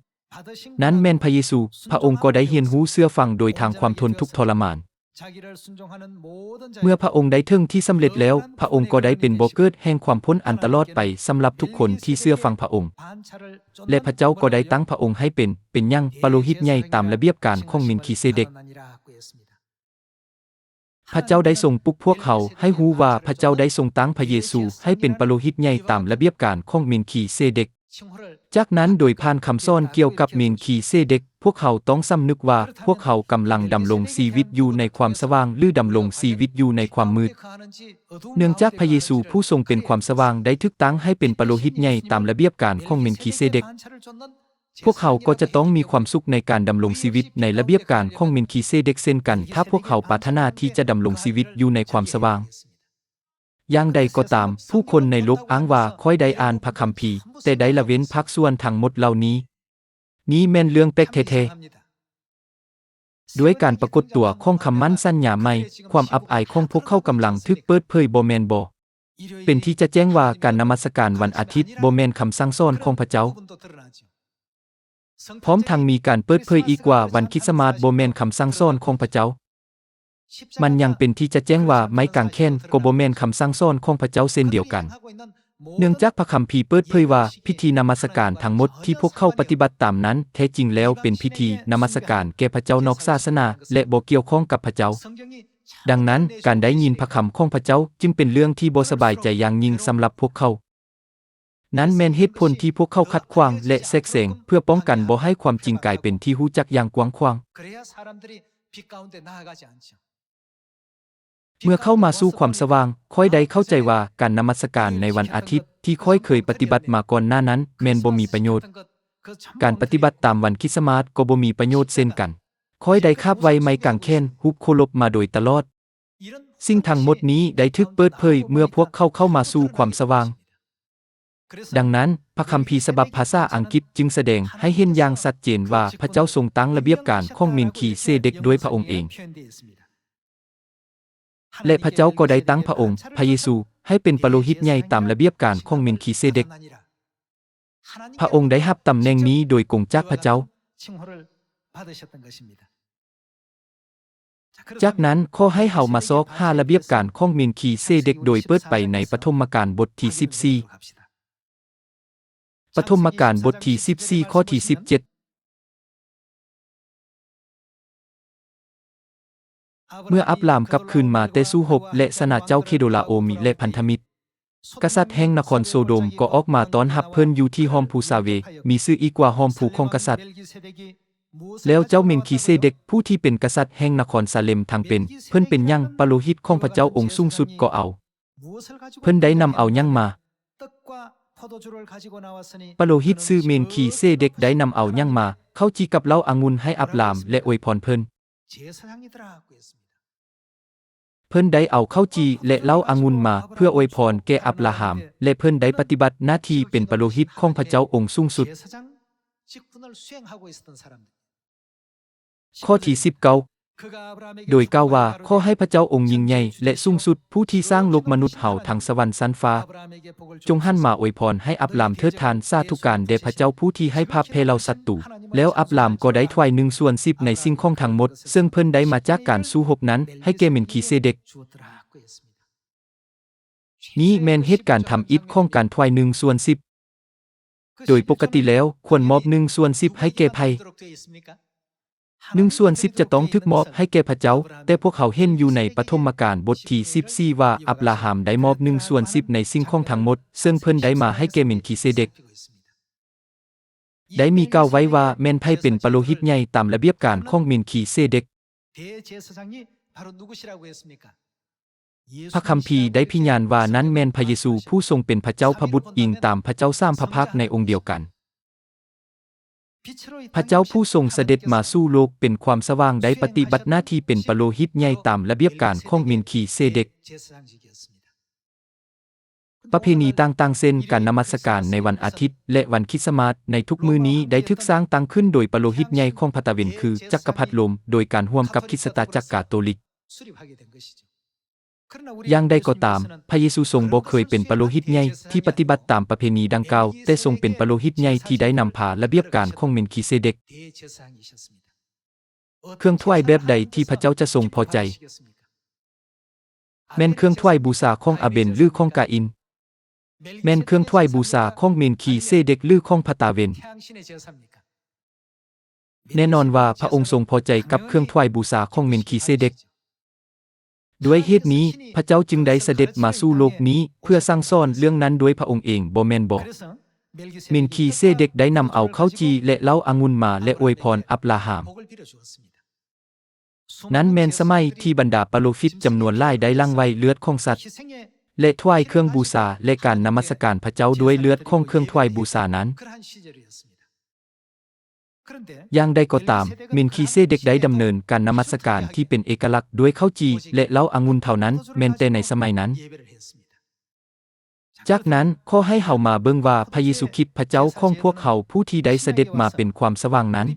ນັ້ນແມ່ນພະເຢຊູ. ພະອົງກໍໄດ້ຮຽນຮູ້ເຊື່ອຟັງໂດຍທາງຄວາມທົນທຸກທໍລະມານ. ເມື່ອພະອົງໄດ້ເຖິງທີ່ສຳເລັດແລ້ວ, ພະອົງກໍໄດ້ເປັນບໍ່ເກີດແຫ່ງຄວາມພົ້ນອັນຕະຫຼອດໄປສຳລັບທຸກຄົນທີ່ເຊື່ອຟັງພະອົງ. ແລະ ພະເຈົ້າກໍໄດ້ຕັ້ງພະອົງໃຫ້ເປັນ, ເປັນຫຍັງ? ປະໂລຫິດໃຫຍ່ຕາມລະບຽບການຂອງເມນຄີເຊເດັກ. ພະເຈົ້າໄດ້ຊົງປຸກພວກເຮົາໃຫ້ຮູ້ວ່າພະເຈົ້າໄດ້ຊົງຕັ້ງພະເຢຊູໃຫ້ເປັນປະໂລຫິດໃຫຍ່ຕາມລະບຽບການຂອງເມນຄີເຊເດັກ. ຈາກນັ້ນ, ໂດຍຜ່ານຄຳສອນກ່ຽວກັບເມນຄີເຊເດັກ, ພວກເຮົາຕ້ອງສຳນຶກວ່າພວກເຮົາກຳລັງດຳລົງຊີວິດຢູ່ໃນຄວາມສະຫວ່າງ ຫຼື ດຳລົງຊີວິດຢູ່ໃນຄວາມມືດ. ເນື່ອງຈາກພະເຢຊູຜູ້ຊົງເປັນຄວາມສະຫວ່າງໄດ້ຖືກຕັ້ງໃຫ້ເປັນປະໂລຫິດໃຫຍ່ຕາມລະບຽບການຂອງເມນຄີເຊເດັກ, ພວກເຮົາກໍຈະຕ້ອງມີຄວາມສຸກໃນການດຳລົງຊີວິດໃນລະບຽບການຂອງເມນຄີເຊເດັກເຊັ່ນກັນ, ຖ້າພວກເຮົາປາດຖະໜາທີ່ຈະດຳລົງຊີວິດຢູ່ໃນຄວາມສະຫວ່າງ. ຢ່າງໃດກໍຕາມ, ຜູ້ຄົນໃນໂລກອ້າງວ່າຂ້ອຍໄດ້ອ່ານພະຄຳພີ, ແຕ່ໄດ້ລະເວັ້ນພາກສ່ວນທັງໝົດເຫຼົ່ານີ້. ນີ້ແມ່ນເລື່ອງແປກແທ້ໆ. ດ້ວຍການປາກົດຕົວຂອງຄຳໝັ້ນສັນຍາໃໝ່, ຄວາມອັບອາຍຂອງພວກເຂົາກຳລັງຖືກເປີດເຜີຍ, ບໍ່ແມ່ນບໍ? ເປັນທີ່ຈະແຈ້ງວ່າການນະມັດສະການວັນອາທິດບໍ່ແມ່ນຄຳສັ່ງສອນຂອງພະເຈົ້າ. ພ້ອມທັງມີການເປີດເຜີຍອີກວ່າວັນຄຣິສຕະມາດບໍ່ແມ່ນຄຳສັ່ງສອນຂອງພະເຈົ້າ. ມັນຍັງເປັນທີ່ຈະແຈ້ງວ່າໄມ້ກາງແຂນກໍບໍ່ແມ່ນຄຳສັ່ງສອນຂອງພະເຈົ້າເຊັ່ນດຽວກັນ, ເນື່ອງຈາກພະຄຳພີເປີດເຜີຍວ່າພິທີນະມັດສະການທັງໝົດທີ່ພວກເຂົາປະຕິບັດຕາມນັ້ນ ແທ້ຈິງແລ້ວເປັນພິທີນະມັດສະການແກ່ພະເຈົ້ານອກສາສະໜາ ແລະ ບໍ່ກ່ຽວຂ້ອງກັບພະເຈົ້າ. ດັ່ງນັ້ນ, ການໄດ້ຍິນພະຄຳຂອງພະເຈົ້າຈຶ່ງເປັນເລື່ອງທີ່ບໍ່ສະບາຍໃຈຢ່າງຍິ່ງສຳລັບພວກເຂົາ. ນັ້ນແມ່ນເຫດຜົນທີ່ພວກເຂົາຂັດຂວາງ ແລະ ແຊກແຊງ ເພື່ອປ້ອງກັນບໍ່ໃຫ້ຄວາມຈິງກາຍເປັນທີ່ຮູ້ຈັກຢ່າງກວ້າງຂວາງ. ເມື່ອເຂົ້າມາສູ່ຄວາມສະຫວ່າງ, ຂ້ອຍໄດ້ເຂົ້າໃຈວ່າການນະມັດສະການໃນວັນອາທິດທີ່ຂ້ອຍເຄີຍປະຕິບັດມາກ່ອນໜ້ານັ້ນແມ່ນບໍ່ມີປະໂຫຍດ. ການປະຕິບັດຕາມວັນຄຣິສຕະມາດກໍບໍ່ມີປະໂຫຍດເຊັ່ນກັນ. ຂ້ອຍໄດ້ຄາບໄວ້ໄມ້ກາງແຂນ, ຮູບເຄົາລົບມາໂດຍຕະຫຼອດ. ສິ່ງທັງໝົດນີ້ໄດ້ຖືກເປີດເຜີຍເມື່ອພວກເຂົາເຂົ້າມາສູ່ຄວາມສະຫວ່າງ. ດັ່ງນັ້ນ, ພະຄຳພີສະບັບພາສາອັງກິດຈຶ່ງສະແດງໃຫ້ເຫັນຢ່າງຊັດເຈນວ່າພະເຈົ້າຊົງຕັ້ງລະບຽບການຂອງເມນຄີເຊເດັກດ້ວຍພະອົງເອງ. ແລະ ພະເຈົ້າກໍໄດ້ຕັ້ງພະອົງ, ພະເຢຊູ, ໃຫ້ເປັນປະໂລຫິດໃຫຍ່ຕາມລະບຽບການຂອງເມນຄີເຊເດັກ. ພະອົງໄດ້ຮັບຕຳແໜ່ງນີ້ໂດຍກົງຈາກພະເຈົ້າ. ຈາກນັ້ນ, ຂໍໃຫ້ເຮົາມາຊອກຫາລະບຽບການຂອງເມນຄີເຊເດັກໂດຍເປີດໄປໃນປະຖົມມະການບົດທີສິບສີ່. ປະຖົມມະການບົດທີສິບສີ່ ຂໍ້ທີສິບເຈັດ. ເມື່ອອາບຣາມກັບຄືນມາແຕ່ສູ້ຮົບ ແລະ ຊະນະເຈົ້າເຄໂດລາໂອມິ ແລະ ພັນທະມິດ, ກະສັດແຫ່ງນະຄອນໂຊໂດມກໍອອກມາຕ້ອນຮັບເພິ່ນຢູ່ທີ່ຫ້ອມພູຊາເວ, ມີຊື່ອີກວ່າຫ້ອມພູຂອງກະສັດ. ແລ້ວເຈົ້າເມນຄີເຊເດັກ, ຜູ້ທີ່ເປັນກະສັດແຫ່ງນະຄອນຊາເລັມທັງເປັນ, ເພິ່ນເປັນຫຍັງ? ປະໂລຫິດຂອງພະເຈົ້າອົງສູງສຸດກໍເອົາ. ເພິ່ນໄດ້ນຳເອົາຫຍັງມາ? ປະໂລຫິດຊື່ເມນຄີເຊເດັກໄດ້ນຳເອົາຫຍັງມາ? ເຂົ້າຈີ່ກັບເຫຼົ້າອະງຸ່ນໃຫ້ອາບຣາມ ແລະ ອວຍພອນເພິ່ນ. ເພິ່ນໄດ້ເອົາເຂົ້າຈີ່ ແລະ ເຫຼົ້າອະງຸ່ນມາເພື່ອອວຍພອນແກ່ອາບຣາຮາມ ແລະ ເພິ່ນໄດ້ປະຕິບັດໜ້າທີ່ເປັນປະໂລຫິດຂອງພະເຈົ້າອົງສູງສຸດ. ຂໍ້ທີສິບເກົ້າ. ໂດຍກ່າວວ່າ, ຂໍໃຫ້ພະເຈົ້າອົງຍິ່ງໃຫຍ່ ແລະ ສູງສຸດ, ຜູ້ທີ່ສ້າງໂລກມະນຸດເຮົາທັງສະຫວັນຊັ້ນຟ້າ, ຈົ່ງຫັນມາອວຍພອນໃຫ້ອັບຣາມເຖີດທ່ານ, ສາທຸການແດ່ພະເຈົ້າຜູ້ທີ່ໃຫ້ພາບແຜ່ເຫຼົ່າສັດຕູ. ແລ້ວອັບຣາມກໍໄດ້ຖວາຍໜຶ່ງສ່ວນສິບໃນສິ່ງຂອງທັງໝົດ ເຊິ່ງເພິ່ນໄດ້ມາຈາກການສູ້ຮົບນັ້ນ ໃຫ້ແກ່ເມນຄີເຊເດັກ. ນີ້ແມ່ນເຫດການທຳອິດຂອງການຖວາຍໜຶ່ງສ່ວນສິບ. ໂດຍປົກກະຕິແລ້ວຄວນມອບໜຶ່ງສ່ວນສິບໃຫ້ແກ່ໃຜ? ໜຶ່ງສ່ວນສິບຈະຕ້ອງຖືກມອບໃຫ້ແກ່ພະເຈົ້າ, ແຕ່ພວກເຮົາເຫັນຢູ່ໃນປະຖົມມະການບົດທີສິບສີ່ວ່າ ອັບຣາຮາມໄດ້ມອບໜຶ່ງສ່ວນສິບໃນສິ່ງຂອງທັງໝົດ ເຊິ່ງເພິ່ນໄດ້ມາໃຫ້ແກ່ເມນຄີເຊເດັກ. ໄດ້ມີກ່າວໄວ້ວ່າແມ່ນໃຜເປັນປະໂລຫິດໃຫຍ່ຕາມລະບຽບການຂອງເມນຄີເຊເດັກ. ພະຄຳພີໄດ້ພິຍານວ່ານັ້ນແມ່ນພະເຢຊູຜູ້ຊົງເປັນພະເຈົ້າພະບຸດ ອີງຕາມພະເຈົ້າສາມພະພາກໃນອົງດຽວກັນ. ພະເຈົ້າຜູ້ຊົງສະເດັດມາສູ່ໂລກເປັນຄວາມສະຫວ່າງໄດ້ປະຕິບັດໜ້າທີ່ເປັນປະໂລຫິດໃຫຍ່ຕາມລະບຽບການຂອງເມນຄີເຊເດັກ. ປະເພນີຕ່າງໆ ເຊັ່ນ ການນະມັດສະການໃນວັນອາທິດ ແລະ ວັນຄຣິດສະມາດ ໃນທຸກມື້ນີ້ໄດ້ຖືກສ້າງຕັ້ງຂຶ້ນໂດຍປະໂລຫິດໃຫຍ່ຂອງພະຕາເວັນ ຄື ຈັກກະພັດໂລມ ໂດຍການຮ່ວມກັບຄຣິສຕະຈັກກາໂຕລິກ. ຢ່າງໃດກໍຕາມ, ພະເຢຊູຊົງບໍ່ເຄີຍເປັນປະໂລຫິດໃຫຍ່ທີ່ປະຕິບັດຕາມປະເພນີດັ່ງກ່າວ, ແຕ່ຊົງເປັນປະໂລຫິດໃຫຍ່ທີ່ໄດ້ນຳພາລະບຽບການຂອງເມນຄີເຊເດັກ. ເຄື່ອງຖວາຍແບບໃດທີ່ພະເຈົ້າຈະຊົງພໍໃຈ? ແມ່ນເຄື່ອງຖວາຍບູຊາຂອງອາເບນ ຫຼື ຂອງກາອິນ? ແມ່ນເຄື່ອງຖວາຍບູຊາຂອງເມນຄີເຊເດັກ ຫຼື ຂອງພະຕາເວັນ? ແນ່ນອນວ່າພະອົງຊົງພໍໃຈກັບເຄື່ອງຖວາຍບູຊາຂອງເມນຄີເຊເດັກ. ດ້ວຍເຫດນີ້, ພະເຈົ້າຈຶ່ງໄດ້ສະເດັດມາສູ່ໂລກນີ້ເພື່ອສັ່ງສອນເລື່ອງນັ້ນດ້ວຍພະອົງເອງ, ບໍ່ແມ່ນບໍ? ເມນຄີເຊເດັກໄດ້ນຳເອົາເຂົ້າຈີ່ ແລະ ເຫຼົ້າອະງຸ່ນມາ ແລະ ອວຍພອນອັບລາຮາມ. ນັ້ນແມ່ນສະໄໝທີ່ບັນດາປະໂລຟິດຈຳນວນຫຼາຍໄດ້ຫຼັ່ງໄຫວ້ເລືອດຂອງສັດ ແລະ ຖວາຍເຄື່ອງບູຊາ ແລະ ການນະມັດສະການພະເຈົ້າດ້ວຍເລືອດຂອງເຄື່ອງຖວາຍບູຊານັ້ນ. ຢ່າງໃດກໍຕາມ, ເມນຄີເຊເດັກໄດ້ດຳເນີນການນະມັດສະການທີ່ເປັນເອກະລັກດ້ວຍເຂົ້າຈີ່ ແລະ ເຫຼົ້າອະງຸ່ນເທົ່ານັ້ນ, ແມ່ນແຕ່ໃນສະໄໝນັ້ນ. ຈາກນັ້ນ, ຂໍໃຫ້ເຮົາມາເບິ່ງວ່າພະເຢຊູຄຣິດພະເຈົ້າຂອງພວກເຮົາ ຜູ້ທີ່ໄດ້ສະເດັດມາເປັນຄວາມສະຫວ່າງນັ້ນ,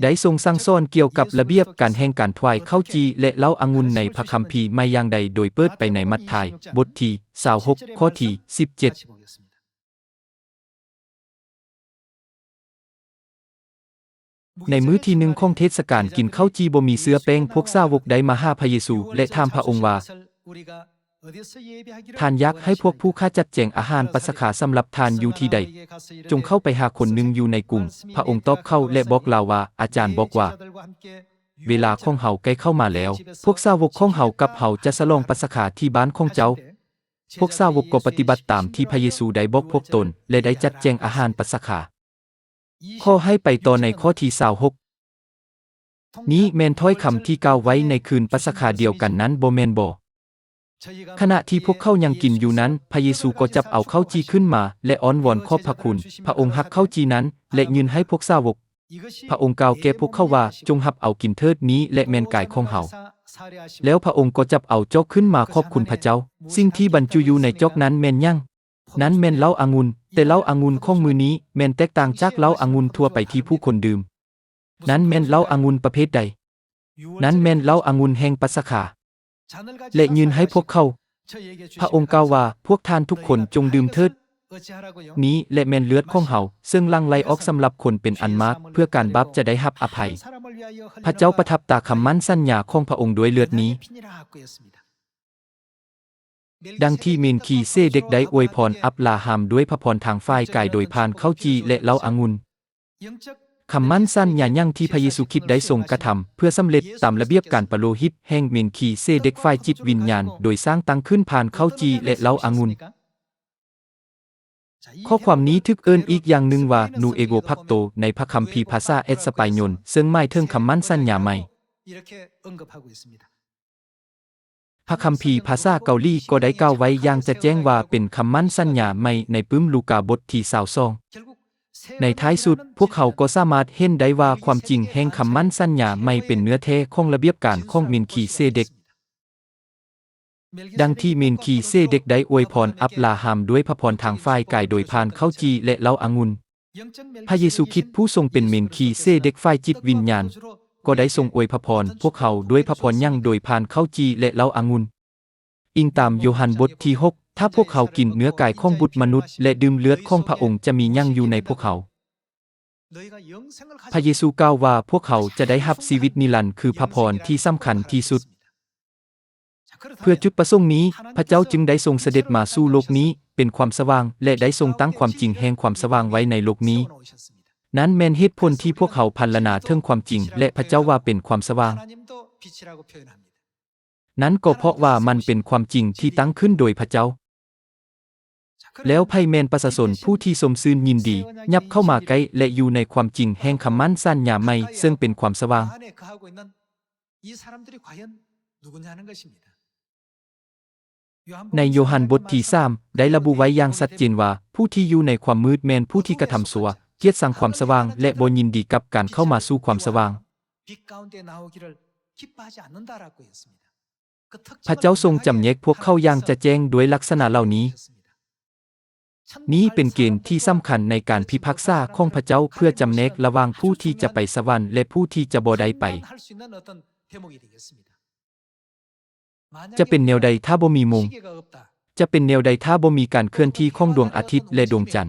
ໄດ້ຊົງສັ່ງສອນກ່ຽວກັບລະບຽບການແຫ່ງການຖວາຍເຂົ້າຈີ່ ແລະ ເຫຼົ້າອະງຸ່ນໃນພະຄຳພີໃໝ່ຢ່າງໃດ, ໂດຍເປີດໄປໃນມັດທາຍ ບົດທີຊາວຫົກ ຂໍ້ທີສິບເຈັດ. ໃນມື້ທີໜຶ່ງຂອງເທດສະການກິນເຂົ້າຈີ່ບໍ່ມີເຊື້ອແປ້ງ, ພວກສາວົກໄດ້ມາຫາພະເຢຊູ ແລະ ຖາມພະອົງວ່າ, ທ່ານຢາກໃຫ້ພວກຜູ້ຂ້າຈັດແຈງອາຫານປັດສະຄາສຳລັບທ່ານຢູ່ທີ່ໃດ? ຈົ່ງເຂົ້າໄປຫາຄົນໜຶ່ງຢູ່ໃນກຸງ. ພະອົງຕອບເຂົາ ແລະ ບອກລາວວ່າ, ອາຈານບອກວ່າ, ເວລາຂອງເຮົາໃກ້ເຂົ້າມາແລ້ວ. ພວກສາວົກຂອງເຮົາກັບເຮົາຈະສະຫຼອງປັດສະຄາທີ່ບ້ານຂອງເຈົ້າ. ພວກສາວົກກໍປະຕິບັດຕາມທີ່ພະເຢຊູໄດ້ບອກພວກຕົນ ແລະ ໄດ້ຈັດແຈງອາຫານປັດສະຄາ. ຂໍໃຫ້ໄປຕໍ່ໃນຂໍ້ທີຊາວຫົກ. ນີ້ແມ່ນຖ້ອຍຄຳທີ່ກ່າວໄວ້ໃນຄືນປັດສະຄາດຽວກັນນັ້ນ ບໍ່ແມ່ນບໍ? ຂະນະທີ່ພວກເຂົາຍັງກິນຢູ່ນັ້ນ, ພະເຢຊູກໍຈັບເອົາເຂົ້າຈີ່ຂຶ້ນມາ ແລະ ອ້ອນວອນຂອບພະຄຸນ. ພະອົງຫັກເຂົ້າຈີ່ນັ້ນ ແລະ ຍື່ນໃຫ້ພວກສາວົກ. ພະອົງກ່າວແກ່ພວກເຂົາວ່າ, ຈົ່ງຮັບເອົາກິນເທີດ, ນີ້ແຫຼະແມ່ນກາຍຂອງເຮົາ. ແລ້ວພະອົງກໍຈັບເອົາຈອກຂຶ້ນມາຂອບຄຸນພະເຈົ້າ. ສິ່ງທີ່ບັນຈຸຢູ່ໃນຈອກນັ້ນແມ່ນຫຍັງ? ນັ້ນແມ່ນເຫຼົ້າອະງຸ່ນ, ແຕ່ເຫຼົ້າອະງຸ່ນຂອງມື້ນີ້ແມ່ນແຕກຕ່າງຈາກເຫຼົ້າອະງຸ່ນທົ່ວໄປທີ່ຜູ້ຄົນດື່ມ. ນັ້ນແມ່ນເຫຼົ້າອະງຸ່ນປະເພດໃດ? ນັ້ນແມ່ນເຫຼົ້າອະງຸ່ນແຫ່ງປັດສະຄາ. ແລະ ຍື່ນໃຫ້ພວກເຂົາ. ພະອົງກ່າວວ່າ, ພວກທ່ານທຸກຄົນຈົ່ງດື່ມເຖີດ, ນີ້ແຫຼະແມ່ນເລືອດຂອງເຮົາ, ເຊິ່ງຫຼັ່ງໄຫຼອອກສຳລັບຄົນເປັນອັນມາກ, ເພື່ອການບາບຈະໄດ້ຮັບອະໄພ. ພະເຈົ້າປະທັບຕາຄຳໝັ້ນສັນຍາຂອງພະອົງດ້ວຍເລືອດນີ້. ດັ່ງທີ່ເມນຄີເຊເດັກໄດ້ອວຍພອນອັບລາຮາມດ້ວຍພະພອນທາງຝ່າຍກາຍໂດຍຜ່ານເຂົ້າຈີ່ ແລະ ເຫຼົ້າອະງຸ່ນ. ຄຳໝັ້ນສັນຍາຫຍັງທີ່ພະເຢຊູຄຣິດໄດ້ຊົງກະທຳ ເພື່ອສຳເລັດຕາມລະບຽບການປະໂລຫິດແຫ່ງເມນຄີເຊເດັກຝ່າຍຈິດວິນຍານ ໂດຍສ້າງຕັ້ງຂຶ້ນຜ່ານເຂົ້າຈີ່ ແລະ ເຫຼົ້າອະງຸ່ນ? ຂໍ້ຄວາມນີ້ຖືກເອີ້ນອີກຢ່າງໜຶ່ງວ່າ Nuevo Pacto ໃນພະຄຳພີພາສາເອສປາຍຍົນ, ເຊິ່ງໝາຍເຖິງຄຳໝັ້ນສັນຍາໃໝ່. ພະຄຳພີພາສາເກົາຫຼີກໍໄດ້ກ່າວໄວ້ຢ່າງຈະແຈ້ງວ່າເປັນຄຳໝັ້ນສັນຍາໃໝ່ໃນປຶ້ມລູກາບົດທີຊາວສອງ. ໃນທ້າຍສຸດ, ພວກເຮົາກໍສາມາດເຫັນໄດ້ວ່າຄວາມຈິງແຫ່ງຄຳໝັ້ນສັນຍາໃໝ່ເປັນເນື້ອແທ້ຂອງລະບຽບການຂອງເມນຄີເຊເດັກ. ດັ່ງທີ່ເມນຄີເຊເດັກໄດ້ອວຍພອນອັບລາຮາມດ້ວຍພະພອນທາງຝ່າຍກາຍໂດຍຜ່ານເຂົ້າຈີ່ ແລະ ເຫຼົ້າອະງຸ່ນ. ພະເຢຊູຄຣິດຜູ້ຊົງເປັນເມນຄີເຊເດັກຝ່າຍຈິດວິນຍານ, ກໍໄດ້ຊົງອວຍພະພອນພວກເຮົາດ້ວຍພະພອນຫຍັງ? ໂດຍຜ່ານເຂົ້າຈີ່ ແລະ ເຫຼົ້າອະງຸ່ນ. ອີງຕາມໂຍຮັນບົດທີຫົກ, ຖ້າພວກເຮົາກິນເນື້ອກາຍຂອງບຸດມະນຸດ ແລະ ດື່ມເລືອດຂອງພະອົງ, ຈະມີຫຍັງຢູ່ໃນພວກເຮົາ? ພະເຢຊູກ່າວວ່າ ພວກເຮົາຈະໄດ້ຮັບຊີວິດນິລັນ, ຄືພະພອນທີ່ສຳຄັນທີ່ສຸດ. ເພື່ອຈຸດປະສົງນີ້, ພະເຈົ້າຈຶ່ງໄດ້ຊົງສະເດັດມາສູ່ໂລກນີ້ເປັນຄວາມສະຫວ່າງ ແລະ ໄດ້ຊົງຕັ້ງຄວາມຈິງແຫ່ງຄວາມສະຫວ່າງໄວ້ໃນໂລກນີ້. ນັ້ນແມ່ນເຫດຜົນທີ່ພວກເຮົາພັນລະນາເຖິງຄວາມຈິງ ແລະ ພະເຈົ້າວ່າເປັນຄວາມສະຫວ່າງ. ນັ້ນກໍເພາະວ່າມັນເປັນຄວາມຈິງທີ່ຕັ້ງຂຶ້ນໂດຍພະເຈົ້າ. ແລ້ວໃຜແມ່ນປະຊາຊົນຜູ້ທີ່ຊົມຊື່ນຍິນດີ ຫຍັບເຂົ້າມາໃກ້ ແລະ ຢູ່ໃນຄວາມຈິງແຫ່ງຄຳໝັ້ນສັນຍາໃໝ່ ເຊິ່ງເປັນຄວາມສະຫວ່າງ? ໃນໂຍຮັນບົດທີສາມ ໄດ້ລະບຸໄວ້ຢ່າງຊັດເຈນວ່າ ຜູ້ທີ່ຢູ່ໃນຄວາມມືດແມ່ນຜູ້ທີ່ກະທຳຊົ່ວ, ກຽດຊັງຄວາມສະຫວ່າງ ແລະ ບໍ່ຍິນດີກັບການເຂົ້າມາສູ່ຄວາມສະຫວ່າງ. ພະເຈົ້າຊົງຈຳແນກພວກເຂົາຢ່າງຈະແຈ້ງດ້ວຍລັກສະນະເຫຼົ່ານີ້. ນີ້ເປັນເກນທີ່ສຳຄັນໃນການພິພາກສາຂອງພະເຈົ້າ ເພື່ອຈຳແນກລະຫວ່າງຜູ້ທີ່ຈະໄປສະຫວັນ ແລະ ຜູ້ທີ່ຈະບໍ່ໄດ້ໄປ. ຈະເປັນແນວໃດຖ້າບໍ່ມີໂມງ? ຈະເປັນແນວໃດຖ້າບໍ່ມີການເຄື່ອນທີ່ຂອງດວງອາທິດ ແລະ ດວງຈັນ?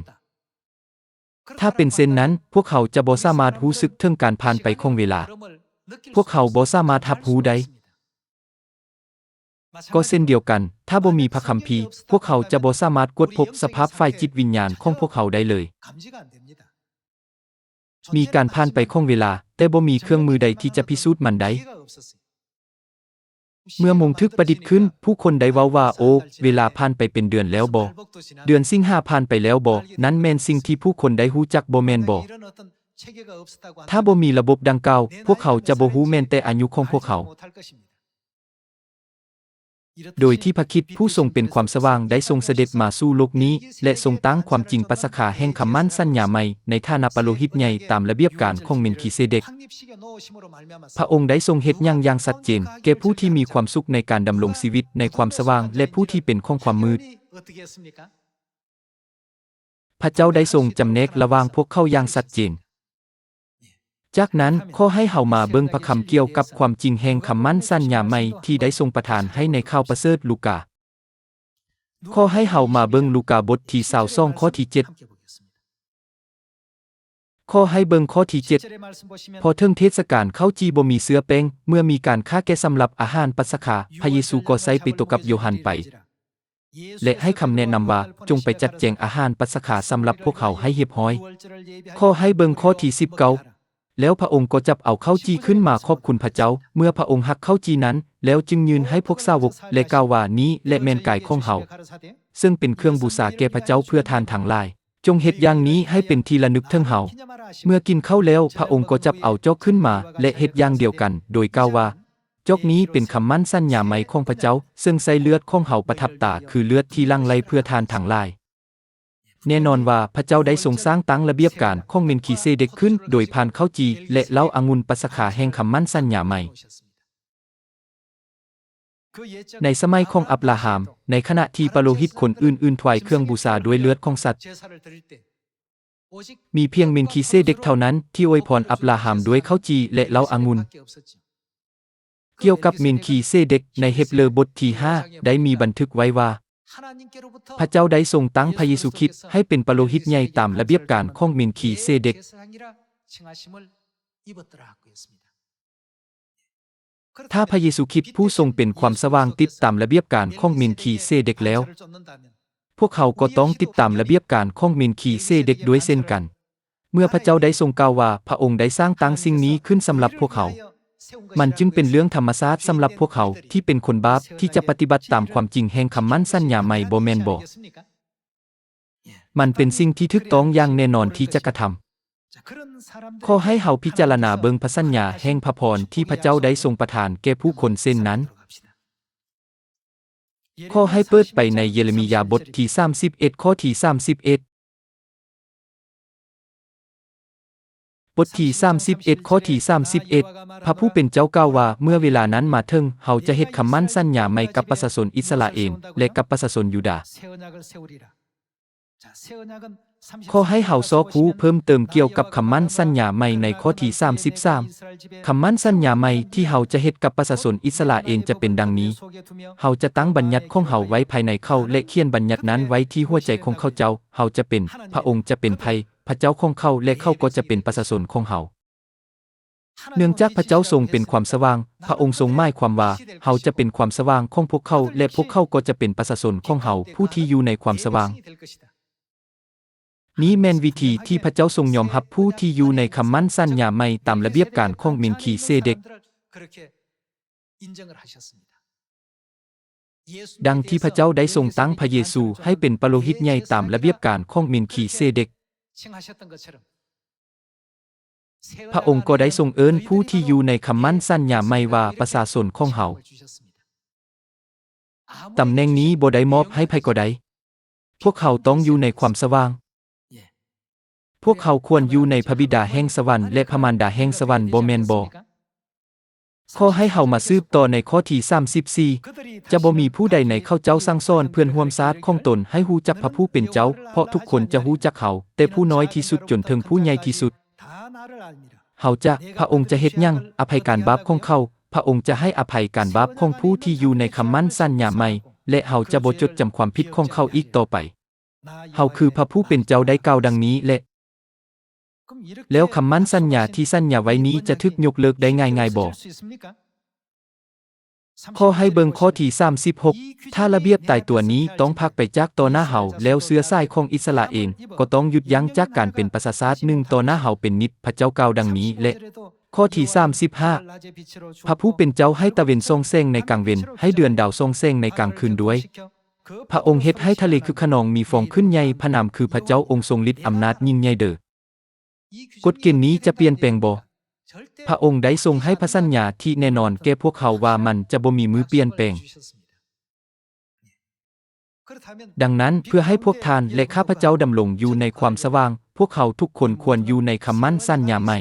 ຖ້າເປັນເຊັ່ນນັ້ນ, ພວກເຮົາຈະບໍ່ສາມາດຮູ້ສຶກເຖິງການຜ່ານໄປຂອງເວລາ. ພວກເຮົາບໍ່ສາມາດຮັບຮູ້ໄດ້. ກໍເຊັ່ນດຽວກັນ, ຖ້າບໍ່ມີພະຄຳພີ, ພວກເຮົາຈະບໍ່ສາມາດກວດພົບສະພາບຝ່າຍຈິດວິນຍານຂອງພວກເຮົາໄດ້ເລີຍ. ມີການຜ່ານໄປຂອງເວລາ, ແຕ່ບໍ່ມີເຄື່ອງມືໃດທີ່ຈະພິສູດມັນໄດ້. ເມື່ອໂມງຖືກປະດິດຂຶ້ນ, ຜູ້ຄົນໄດ້ເວົ້າວ່າ, ໂອ, ເວລາຜ່ານໄປເປັນເດືອນແລ້ວບໍ? ເດືອນສິງຫາຜ່ານໄປແລ້ວບໍ? ນັ້ນແມ່ນສິ່ງທີ່ຜູ້ຄົນໄດ້ຮູ້ຈັກ, ບໍ່ແມ່ນບໍ? ຖ້າບໍ່ມີລະບົບດັ່ງກ່າວ, ພວກເຮົາຈະບໍ່ຮູ້ແມ່ນແຕ່ອາຍຸຂອງພວກເຮົາ. ໂດຍທີ່ພະຄຣິດຜູ້ຊົງເປັນຄວາມສະຫວ່າງໄດ້ຊົງສະເດັດມາສູ່ໂລກນີ້ ແລະ ຊົງຕັ້ງຄວາມຈິງປາສະຄາແຫ່ງຄຳໝັ້ນສັນຍາໃໝ່ໃນຖານະປະໂລຫິດໃຫຍ່ຕາມລະບຽບການຂອງເມນຄີເຊເດັກ. ພະອົງໄດ້ຊົງເຮັດຫຍັງຢ່າງຊັດເຈນແກ່ຜູ້ທີ່ມີຄວາມສຸກໃນການດຳລົງຊີວິດໃນຄວາມສະຫວ່າງ ແລະ ຜູ້ທີ່ເປັນຂອງຄວາມມືດ? ພະເຈົ້າໄດ້ຊົງຈຳແນກລະຫວ່າງພວກເຂົາຢ່າງຊັດເຈນ. ຈາກນັ້ນ, ຂໍໃຫ້ເຮົາມາເບິ່ງພະຄຳກ່ຽວກັບຄວາມຈິງແຫ່ງຄຳໝັ້ນສັນຍາໃໝ່ທີ່ໄດ້ຊົງປະທານໃຫ້ໃນຂ່າວປະເສີດລູກາ. ຂໍໃຫ້ເຮົາມາເບິ່ງລູກາບົດທີຊາວສອງ ຂໍ້ທີເຈັດ. ຂໍໃຫ້ເບິ່ງຂໍ້ທີເຈັດ. ພໍເຖິງເທດສະການເຂົ້າຈີ່ບໍ່ມີເຊື້ອແປ້ງ, ເມື່ອມີການຂ້າແກະສຳລັບອາຫານປັດສະຄາ, ພະເຢຊູກໍໃຊ້ເປໂຕກັບໂຢຮັນໄປ ແລະ ໃຫ້ຄຳແນະນຳວ່າ, ຈົ່ງໄປຈັດແຈງອາຫານປັດສະຄາສຳລັບພວກເຮົາໃຫ້ຮຽບຮ້ອຍ. ຂໍໃຫ້ເບິ່ງຂໍ້ທີສິບເກົ້າ. ແລ້ວພະອົງກໍຈັບເອົາເຂົ້າຈີ່ຂຶ້ນມາຂອບຄຸນພະເຈົ້າ, ເມື່ອພະອົງຫັກເຂົ້າຈີ່ນັ້ນ, ແລ້ວຈຶ່ງຍື່ນໃຫ້ພວກສາວົກ ແລະ ກ່າວວ່າ, ນີ້ແຫຼະແມ່ນກາຍຂອງເຮົາ, ເຊິ່ງເປັນເຄື່ອງບູຊາແກ່ພະເຈົ້າເພື່ອທ່ານທັງຫຼາຍ. ຈົ່ງເຮັດຢ່າງນີ້ໃຫ້ເປັນທີ່ລະນຶກເຖິງເຮົາ. ເມື່ອກິນເຂົ້າແລ້ວ, ພະອົງກໍຈັບເອົາຈອກຂຶ້ນມາ ແລະ ເຮັດຢ່າງດຽວກັນ, ໂດຍກ່າວວ່າ, ຈອກນີ້ເປັນຄຳໝັ້ນສັນຍາໃໝ່ຂອງພະເຈົ້າ, ເຊິ່ງໃສ່ເລືອດຂອງເຮົາປະທັບຕາ, ຄືເລືອດທີ່ຫຼັ່ງໄຫຼເພື່ອທ່ານທັງຫຼາຍ. ແນ່ນອນວ່າພະເຈົ້າໄດ້ຊົງສ້າງຕັ້ງລະບຽບການຂອງເມນຄີເຊເດັກຂຶ້ນ ໂດຍຜ່ານເຂົ້າຈີ່ ແລະ ເຫຼົ້າອະງຸ່ນປາສະຄາແຫ່ງຄຳໝັ້ນສັນຍາໃໝ່. ໃນສະໄໝຂອງອັບລາຮາມ, ໃນຂະນະທີ່ປະໂລຫິດຄົນອື່ນໆຖວາຍເຄື່ອງບູຊາດ້ວຍເລືອດຂອງສັດ, ມີພຽງເມນຄີເຊເດັກເທົ່ານັ້ນທີ່ອວຍພອນອັບລາຮາມດ້ວຍເຂົ້າຈີ່ ແລະ ເຫຼົ້າອະງຸ່ນ. ກ່ຽວກັບເມນຄີເຊເດັກ, ໃນເຮັບເຣີບົດທີຫ້າ ໄດ້ມີບັນທຶກໄວ້ວ່າ, ພະເຈົ້າໄດ້ຊົງຕັ້ງພະເຢຊູຄຣິດໃຫ້ເປັນປະໂລຫິດໃຫຍ່ຕາມລະບຽບການຂອງເມນຄີເຊເດັກ. ຖ້າພະເຢຊູຄຣິດຜູ້ຊົງເປັນຄວາມສະຫວ່າງຕິດຕາມລະບຽບການຂອງເມນຄີເຊເດັກແລ້ວ, ພວກເຮົາກໍຕ້ອງຕິດຕາມລະບຽບການຂອງເມນຄີເຊເດັກດ້ວຍເຊັ່ນກັນ. ເມື່ອພະເຈົ້າໄດ້ຊົງກ່າວວ່າພະອົງໄດ້ສ້າງຕັ້ງສິ່ງນີ້ຂຶ້ນສຳລັບພວກເຮົາ, ມັນຈຶ່ງເປັນເລື່ອງທຳມະຊາດສຳລັບພວກເຮົາທີ່ເປັນຄົນບາບທີ່ຈະປະຕິບັດຕາມຄວາມຈິງແຫ່ງຄຳໝັ້ນສັນຍາໃໝ່, ບໍ່ແມ່ນບໍ? ມັນເປັນສິ່ງທີ່ຖືກຕ້ອງຢ່າງແນ່ນອນທີ່ຈະກະທຳ. ຂໍໃຫ້ເຮົາພິຈາລະນາເບິ່ງພະສັນຍາແຫ່ງພະພອນທີ່ພະເຈົ້າໄດ້ຊົງປະທານແກ່ຜູ້ຄົນເຊັ່ນນັ້ນ. ຂໍໃຫ້ເປີດໄປໃນເຢເຣມີຍາບົດທີສາມສິບເອັດ ຂໍ້ທີສາມສິບເອັດ. ບົດທີສາມສິບເອັດ ຂໍ້ທີສາມສິບເອັດ, ພະຜູ້ເປັນເຈົ້າກ່າວວ່າ, ເມື່ອເວລານັ້ນມາເຖິງ, ເຮົາຈະເຮັດຄຳໝັ້ນສັນຍາໃໝ່ກັບປະຊາຊົນອິດສະຣາເອນ ແລະ ກັບປະຊາຊົນຢູດາ. ຂໍໃຫ້ເຮົາຊອກຮູ້ເພີ່ມເຕີມກ່ຽວກັບຄຳໝັ້ນສັນຍາໃໝ່ໃນຂໍ້ທີສາມສິບສາມ. ຄຳໝັ້ນສັນຍາໃໝ່ທີ່ເຮົາຈະເຮັດກັບປະຊາຊົນອິດສະຣາເອນຈະເປັນດັ່ງນີ້. ເຮົາຈະຕັ້ງບັນຍັດຂອງເຮົາໄວ້ພາຍໃນເຂົາ ແລະ ຂຽນບັນຍັດນັ້ນໄວ້ທີ່ຫົວໃຈຂອງເຂົາເຈົ້າ. ເຮົາຈະເປັນ, ພະອົງຈະເປັນໃຜ, ພະເຈົ້າຂອງເຂົາ ແລະ ເຂົາກໍຈະເປັນປະຊາຊົນຂອງເຮົາ. ເນື່ອງຈາກພະເຈົ້າຊົງເປັນຄວາມສະຫວ່າງ, ພະອົງຊົງໝາຍຄວາມວ່າ ເຮົາຈະເປັນຄວາມສະຫວ່າງຂອງພວກເຂົາ ແລະ ພວກເຂົາກໍຈະເປັນປະຊາຊົນຂອງເຮົາ ຜູ້ທີ່ຢູ່ໃນຄວາມສະຫວ່າງ. ນີ້ແມ່ນວິທີທີ່ພະເຈົ້າຊົງຍອມຮັບຜູ້ທີ່ຢູ່ໃນຄຳໝັ້ນສັນຍາໃໝ່ຕາມລະບຽບການຂອງເມນຄີເຊເດັກ. ດັ່ງທີ່ພະເຈົ້າໄດ້ຊົງຕັ້ງພະເຢຊູໃຫ້ເປັນປະໂລຫິດໃຫຍ່ຕາມລະບຽບການຂອງເມນຄີເຊເດັກ, ພະອົງກໍໄດ້ຊົງເອີ້ນຜູ້ທີ່ຢູ່ໃນຄຳໝັ້ນສັນຍາໃໝ່ວ່າປະຊາຊົນຂອງເຮົາ. ຕຳແໜ່ງນີ້ບໍ່ໄດ້ມອບໃຫ້ໃຜກໍໄດ້. ພວກເຮົາຕ້ອງຢູ່ໃນຄວາມສະຫວ່າງ. ພວກເຮົາຄວນຢູ່ໃນພະບິດາແຫ່ງສະຫວັນ ແລະ ພະມານດາແຫ່ງສະຫວັນ, ບໍ່ແມ່ນບໍ? ຂໍໃຫ້ເຮົາມາສືບຕໍ່ໃນຂໍ້ທີສາມສິບສີ່. ຈະບໍ່ມີຜູ້ໃດໃນເຂົາເຈົ້າສັ່ງສອນເພື່ອນຮ່ວມຊາດຂອງຕົນໃຫ້ຮູ້ຈັກພະຜູ້ເປັນເຈົ້າ, ເພາະທຸກຄົນຈະຮູ້ຈັກເຮົາ, ແຕ່ຜູ້ນ້ອຍທີ່ສຸດຈົນເຖິງຜູ້ໃຫຍ່ທີ່ສຸດ. ເຮົາຈະ, ພະອົງຈະເຮັດຫຍັງ? ອະໄພການບາບຂອງເຂົາ. ພະອົງຈະໃຫ້ອະໄພການບາບຂອງຜູ້ທີ່ຢູ່ໃນຄຳໝັ້ນສັນຍາໃໝ່, ແລະ ເຮົາຈະບໍ່ຈົດຈຳຄວາມຜິດຂອງເຂົາອີກຕໍ່ໄປ. ເຮົາຄືພະຜູ້ເປັນເຈົ້າໄດ້ກ່າວດັ່ງນີ້ແລະ. ແລ້ວຄຳໝັ້ນສັນຍາທີ່ສັນຍາໄວ້ນີ້ຈະຖືກຍົກເລີກໄດ້ງ່າຍໆບໍ? ຂໍໃຫ້ເບິ່ງຂໍ້ທີສາມສິບຫົກ. ຖ້າລະບຽບຕາຍຕົວນີ້ຕ້ອງພາກໄປຈາກຕໍ່ໜ້າເຮົາ, ແລ້ວເຊື້ອສາຍຂອງອິດສະຣາເອນກໍຕ້ອງຢຸດຢັ້ງຈາກການເປັນປະຊາຊາດໜຶ່ງຕໍ່ໜ້າເຮົາເປັນນິດ, ພະເຈົ້າກ່າວດັ່ງນີ້ແລະ. ຂໍ້ທີສາມສິບຫ້າ. ພະຜູ້ເປັນເຈົ້າໃຫ້ຕາເວັນສ່ອງແສງໃນກາງເວັນ, ໃຫ້ເດືອນດາວສ່ອງແສງໃນກາງຄືນດ້ວຍ. ພະອົງເຮັດໃຫ້ທະເລຄຶກຂະນອງມີຟອງຂຶ້ນໃຫຍ່, ພະນາມຄືພະເຈົ້າອົງຊົງລິດອຳນາດຍິ່ງໃຫຍ່ເດີ. ກົດເກນນີ້ຈະປ່ຽນແປງບໍ່? ພະອົງໄດ້ຊົງໃຫ້ພະສັນຍາທີ່ແນ່ນອນແກ່ພວກເຮົາວ່າມັນຈະບໍ່ມີມື້ປ່ຽນແປງ. ດັ່ງນັ້ນ, ເພື່ອໃຫ້ພວກທ່ານ ແລະ ຂ້າພະເຈົ້າດຳລົງຢູ່ໃນຄວາມສະຫວ່າງ, ພວກເຮົາທຸກຄົນຄວນຢູ່ໃນຄຳໝັ້ນສັນຍາໃໝ່.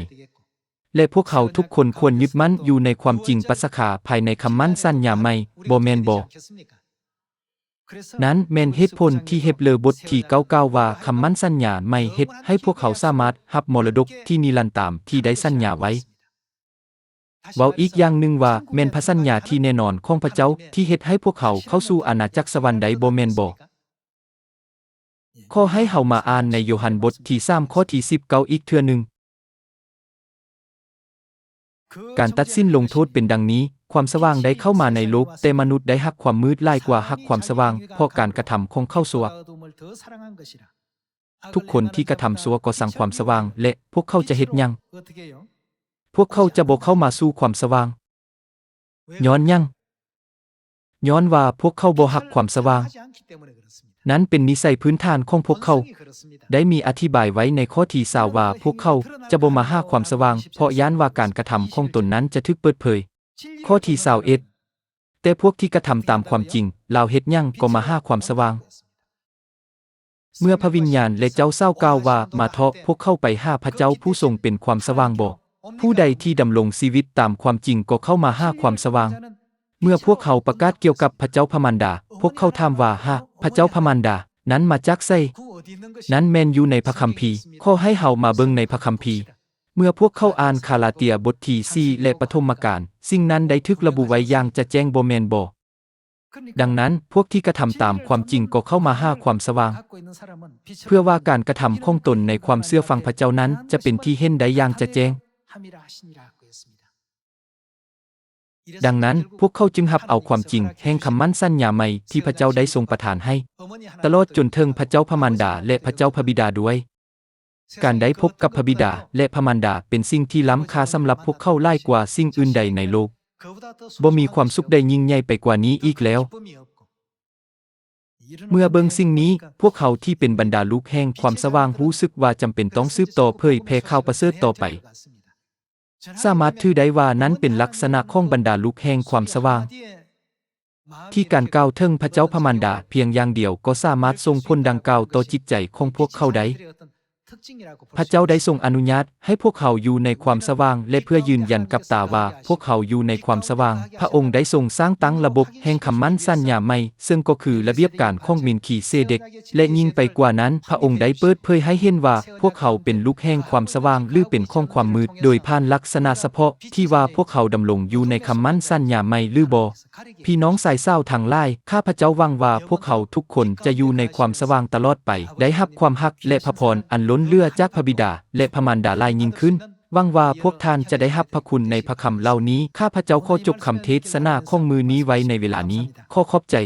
ແລະ ພວກເຮົາທຸກຄົນຄວນຍຶດໝັ້ນຢູ່ໃນຄວາມຈິງປັດສະຄາພາຍໃນຄຳໝັ້ນສັນຍາໃໝ່, ບໍ່ແມ່ນບໍ? ນັ້ນແມ່ນເຫດຜົນທີ່ເຮັບເລີບົດທີເກົ້າກ່າວວ່າ ຄຳໝັ້ນສັນຍາໃໝ່ເຮັດໃຫ້ພວກເຮົາສາມາດຮັບມໍລະດົກທີ່ນິລັນຕາມທີ່ໄດ້ສັນຍາໄວ້. ເວົ້າອີກຢ່າງໜຶ່ງວ່າ ແມ່ນພະສັນຍາທີ່ແນ່ນອນຂອງພະເຈົ້າທີ່ເຮັດໃຫ້ພວກເຮົາເຂົ້າສູ່ອານາຈັກສະຫວັນໄດ້, ບໍ່ແມ່ນບໍ? ຂໍໃຫ້ເຮົາມາອ່ານໃນໂຍຮັນບົດທີສາມ ຂໍ້ທີສິບເກົ້າອີກເທື່ອໜຶ່ງ. ການຕັດສິນລົງໂທດເປັນດັ່ງນີ້, ຄວາມສະຫວ່າງໄດ້ເຂົ້າມາໃນໂລກ, ແຕ່ມະນຸດໄດ້ຮັກຄວາມມືດຫຼາຍກວ່າຮັກຄວາມສະຫວ່າງ, ເພາະການກະທຳຂອງເຂົາຊົ່ວ. ທຸກຄົນທີ່ກະທຳຊົ່ວກໍຊັງຄວາມສະຫວ່າງ, ແລະ ພວກເຂົາຈະເຮັດຫຍັງ? ພວກເຂົາຈະບໍ່ເຂົ້າມາສູ່ຄວາມສະຫວ່າງ. ຍ້ອນຫຍັງ? ຍ້ອນວ່າພວກເຂົາບໍ່ຮັກຄວາມສະຫວ່າງ. ນັ້ນເປັນນິໄສພື້ນຖານຂອງພວກເຂົາ. ໄດ້ມີອະທິບາຍໄວ້ໃນຂໍ້ທີຊາວວ່າ ພວກເຂົາຈະບໍ່ມາຫາຄວາມສະຫວ່າງ ເພາະຢ້ານວ່າການກະທຳຂອງຕົນນັ້ນຈະຖືກເປີດເຜີຍ. ຂໍ້ທີຊາວເອັດ. ແຕ່ພວກທີ່ກະທຳຕາມຄວາມຈິງ, ລາວເຮັດຫຍັງກໍມາຫາຄວາມສະຫວ່າງ. ເມື່ອພະວິນຍານ ແລະ ເຈົ້າສາວກ່າວວ່າ, ມາເຖາະ, ພວກເຂົາໄປຫາພະເຈົ້າຜູ້ຊົງເປັນຄວາມສະຫວ່າງບໍ? ຜູ້ໃດທີ່ດຳລົງຊີວິດຕາມຄວາມຈິງກໍເຂົ້າມາຫາຄວາມສະຫວ່າງ. ເມື່ອພວກເຮົາປະກາດກ່ຽວກັບພະເຈົ້າພະມານດາ, ພວກເຂົາຖາມວ່າ, ຫາ, ພະເຈົ້າພະມານດານັ້ນມາຈາກໃສ? ນັ້ນແມ່ນຢູ່ໃນພະຄຳພີ. ຂໍໃຫ້ເຮົາມາເບິ່ງໃນພະຄຳພີ. ເມື່ອພວກເຂົາອ່ານກາລາເຕຍບົດທີສີ່ ແລະ ປະຖົມມະການ, ສິ່ງນັ້ນໄດ້ຖືກລະບຸໄວ້ຢ່າງຈະແຈ້ງ, ບໍ່ແມ່ນບໍ? ດັ່ງນັ້ນ, ພວກທີ່ກະທຳຕາມຄວາມຈິງກໍເຂົ້າມາຫາຄວາມສະຫວ່າງ, ເພື່ອວ່າການກະທຳຂອງຕົນໃນຄວາມເຊື່ອຟັງພະເຈົ້ານັ້ນຈະເປັນທີ່ເຫັນໄດ້ຢ່າງຈະແຈ້ງ. ດັ່ງນັ້ນ, ພວກເຂົາຈຶ່ງຮັບເອົາຄວາມຈິງແຫ່ງຄຳໝັ້ນສັນຍາໃໝ່ທີ່ພະເຈົ້າໄດ້ຊົງປະທານໃຫ້, ຕະຫຼອດຈົນເຖິງພະເຈົ້າພະມານດາ ແລະ ພະເຈົ້າພະບິດາດ້ວຍ. ການໄດ້ພົບກັບພະບິດາ ແລະ ພະມານດາເປັນສິ່ງທີ່ລ້ຳຄ່າສຳລັບພວກເຂົາຫຼາຍກວ່າສິ່ງອື່ນໃດໃນໂລກ. ບໍ່ມີຄວາມສຸກໃດຍິ່ງໃຫຍ່ໄປກວ່ານີ້ອີກແລ້ວ. ເມື່ອເບິ່ງສິ່ງນີ້, ພວກເຮົາທີ່ເປັນບັນດາລູກແຫ່ງຄວາມສະຫວ່າງຮູ້ສຶກວ່າຈຳເປັນຕ້ອງສືບຕໍ່ເຜີຍແຜ່ຂ່າວປະເສີດຕໍ່ໄປ. ສາມາດຖືໄດ້ວ່ານັ້ນເປັນລັກສະນະຂອງບັນດາລູກແຫ່ງຄວາມສະຫວ່າງ. ທີ່ການກ່າວເຖິງພະເຈົ້າພະມານດາພຽງຢ່າງດຽວກໍສາມາດສົ່ງຜົນດັ່ງກ່າວຕໍ່ຈິດໃຈຂອງພວກເຂົາໄດ້. ພະເຈົ້າໄດ້ຊົງອະນຸຍາດໃຫ້ພວກເຮົາຢູ່ໃນຄວາມສະຫວ່າງ ແລະ ເພື່ອຢືນຢັນກັບຕາວ່າພວກເຮົາຢູ່ໃນຄວາມສະຫວ່າງ, ພະອົງໄດ້ຊົງສ້າງຕັ້ງລະບົບແຫ່ງຄຳໝັ້ນສັນຍາໃໝ່, ເຊິ່ງກໍຄືລະບຽບການຂອງເມນຄີເຊເດັກ. ແລະ ຍິ່ງໄປກວ່ານັ້ນ, ພະອົງໄດ້ເປີດເຜີຍໃຫ້ເຫັນວ່າພວກເຮົາເປັນລູກແຫ່ງຄວາມສະຫວ່າງ ຫຼື ເປັນຂອງຄວາມມືດ, ໂດຍຜ່ານລັກສະນະສະເພາະທີ່ວ່າພວກເຮົາດຳລົງຢູ່ໃນຄຳໝັ້ນສັນຍາໃໝ່ ຫຼື ບໍ່. ພີ່ນ້ອງຊາຍສາວທັງຫຼາຍ, ຂ້າພະເຈົ້າຫວັງວ່າພວກເຮົາທຸກຄົນຈະຢູ່ໃນຄວາມສະຫວ່າງຕະຫຼອດໄປ, ໄດ້ຮັບຄວາມຮັກ ແລະ ພະພອນອັນລົ້ນເຫຼືອຈາກພະບິດາ ແລະ ພະມານດາຫຼາຍຍິ່ງຂຶ້ນ. ຫວັງວ່າພວກທ່ານຈະໄດ້ຮັບພະຄຸນໃນພະຄຳເຫຼົ່ານີ້. ຂ້າພະເຈົ້າຂໍຈົບຄຳເທດສະໜາຂອງມື້ນີ້ໄວ້ໃນເວລານີ້. ຂໍຂອບໃຈ.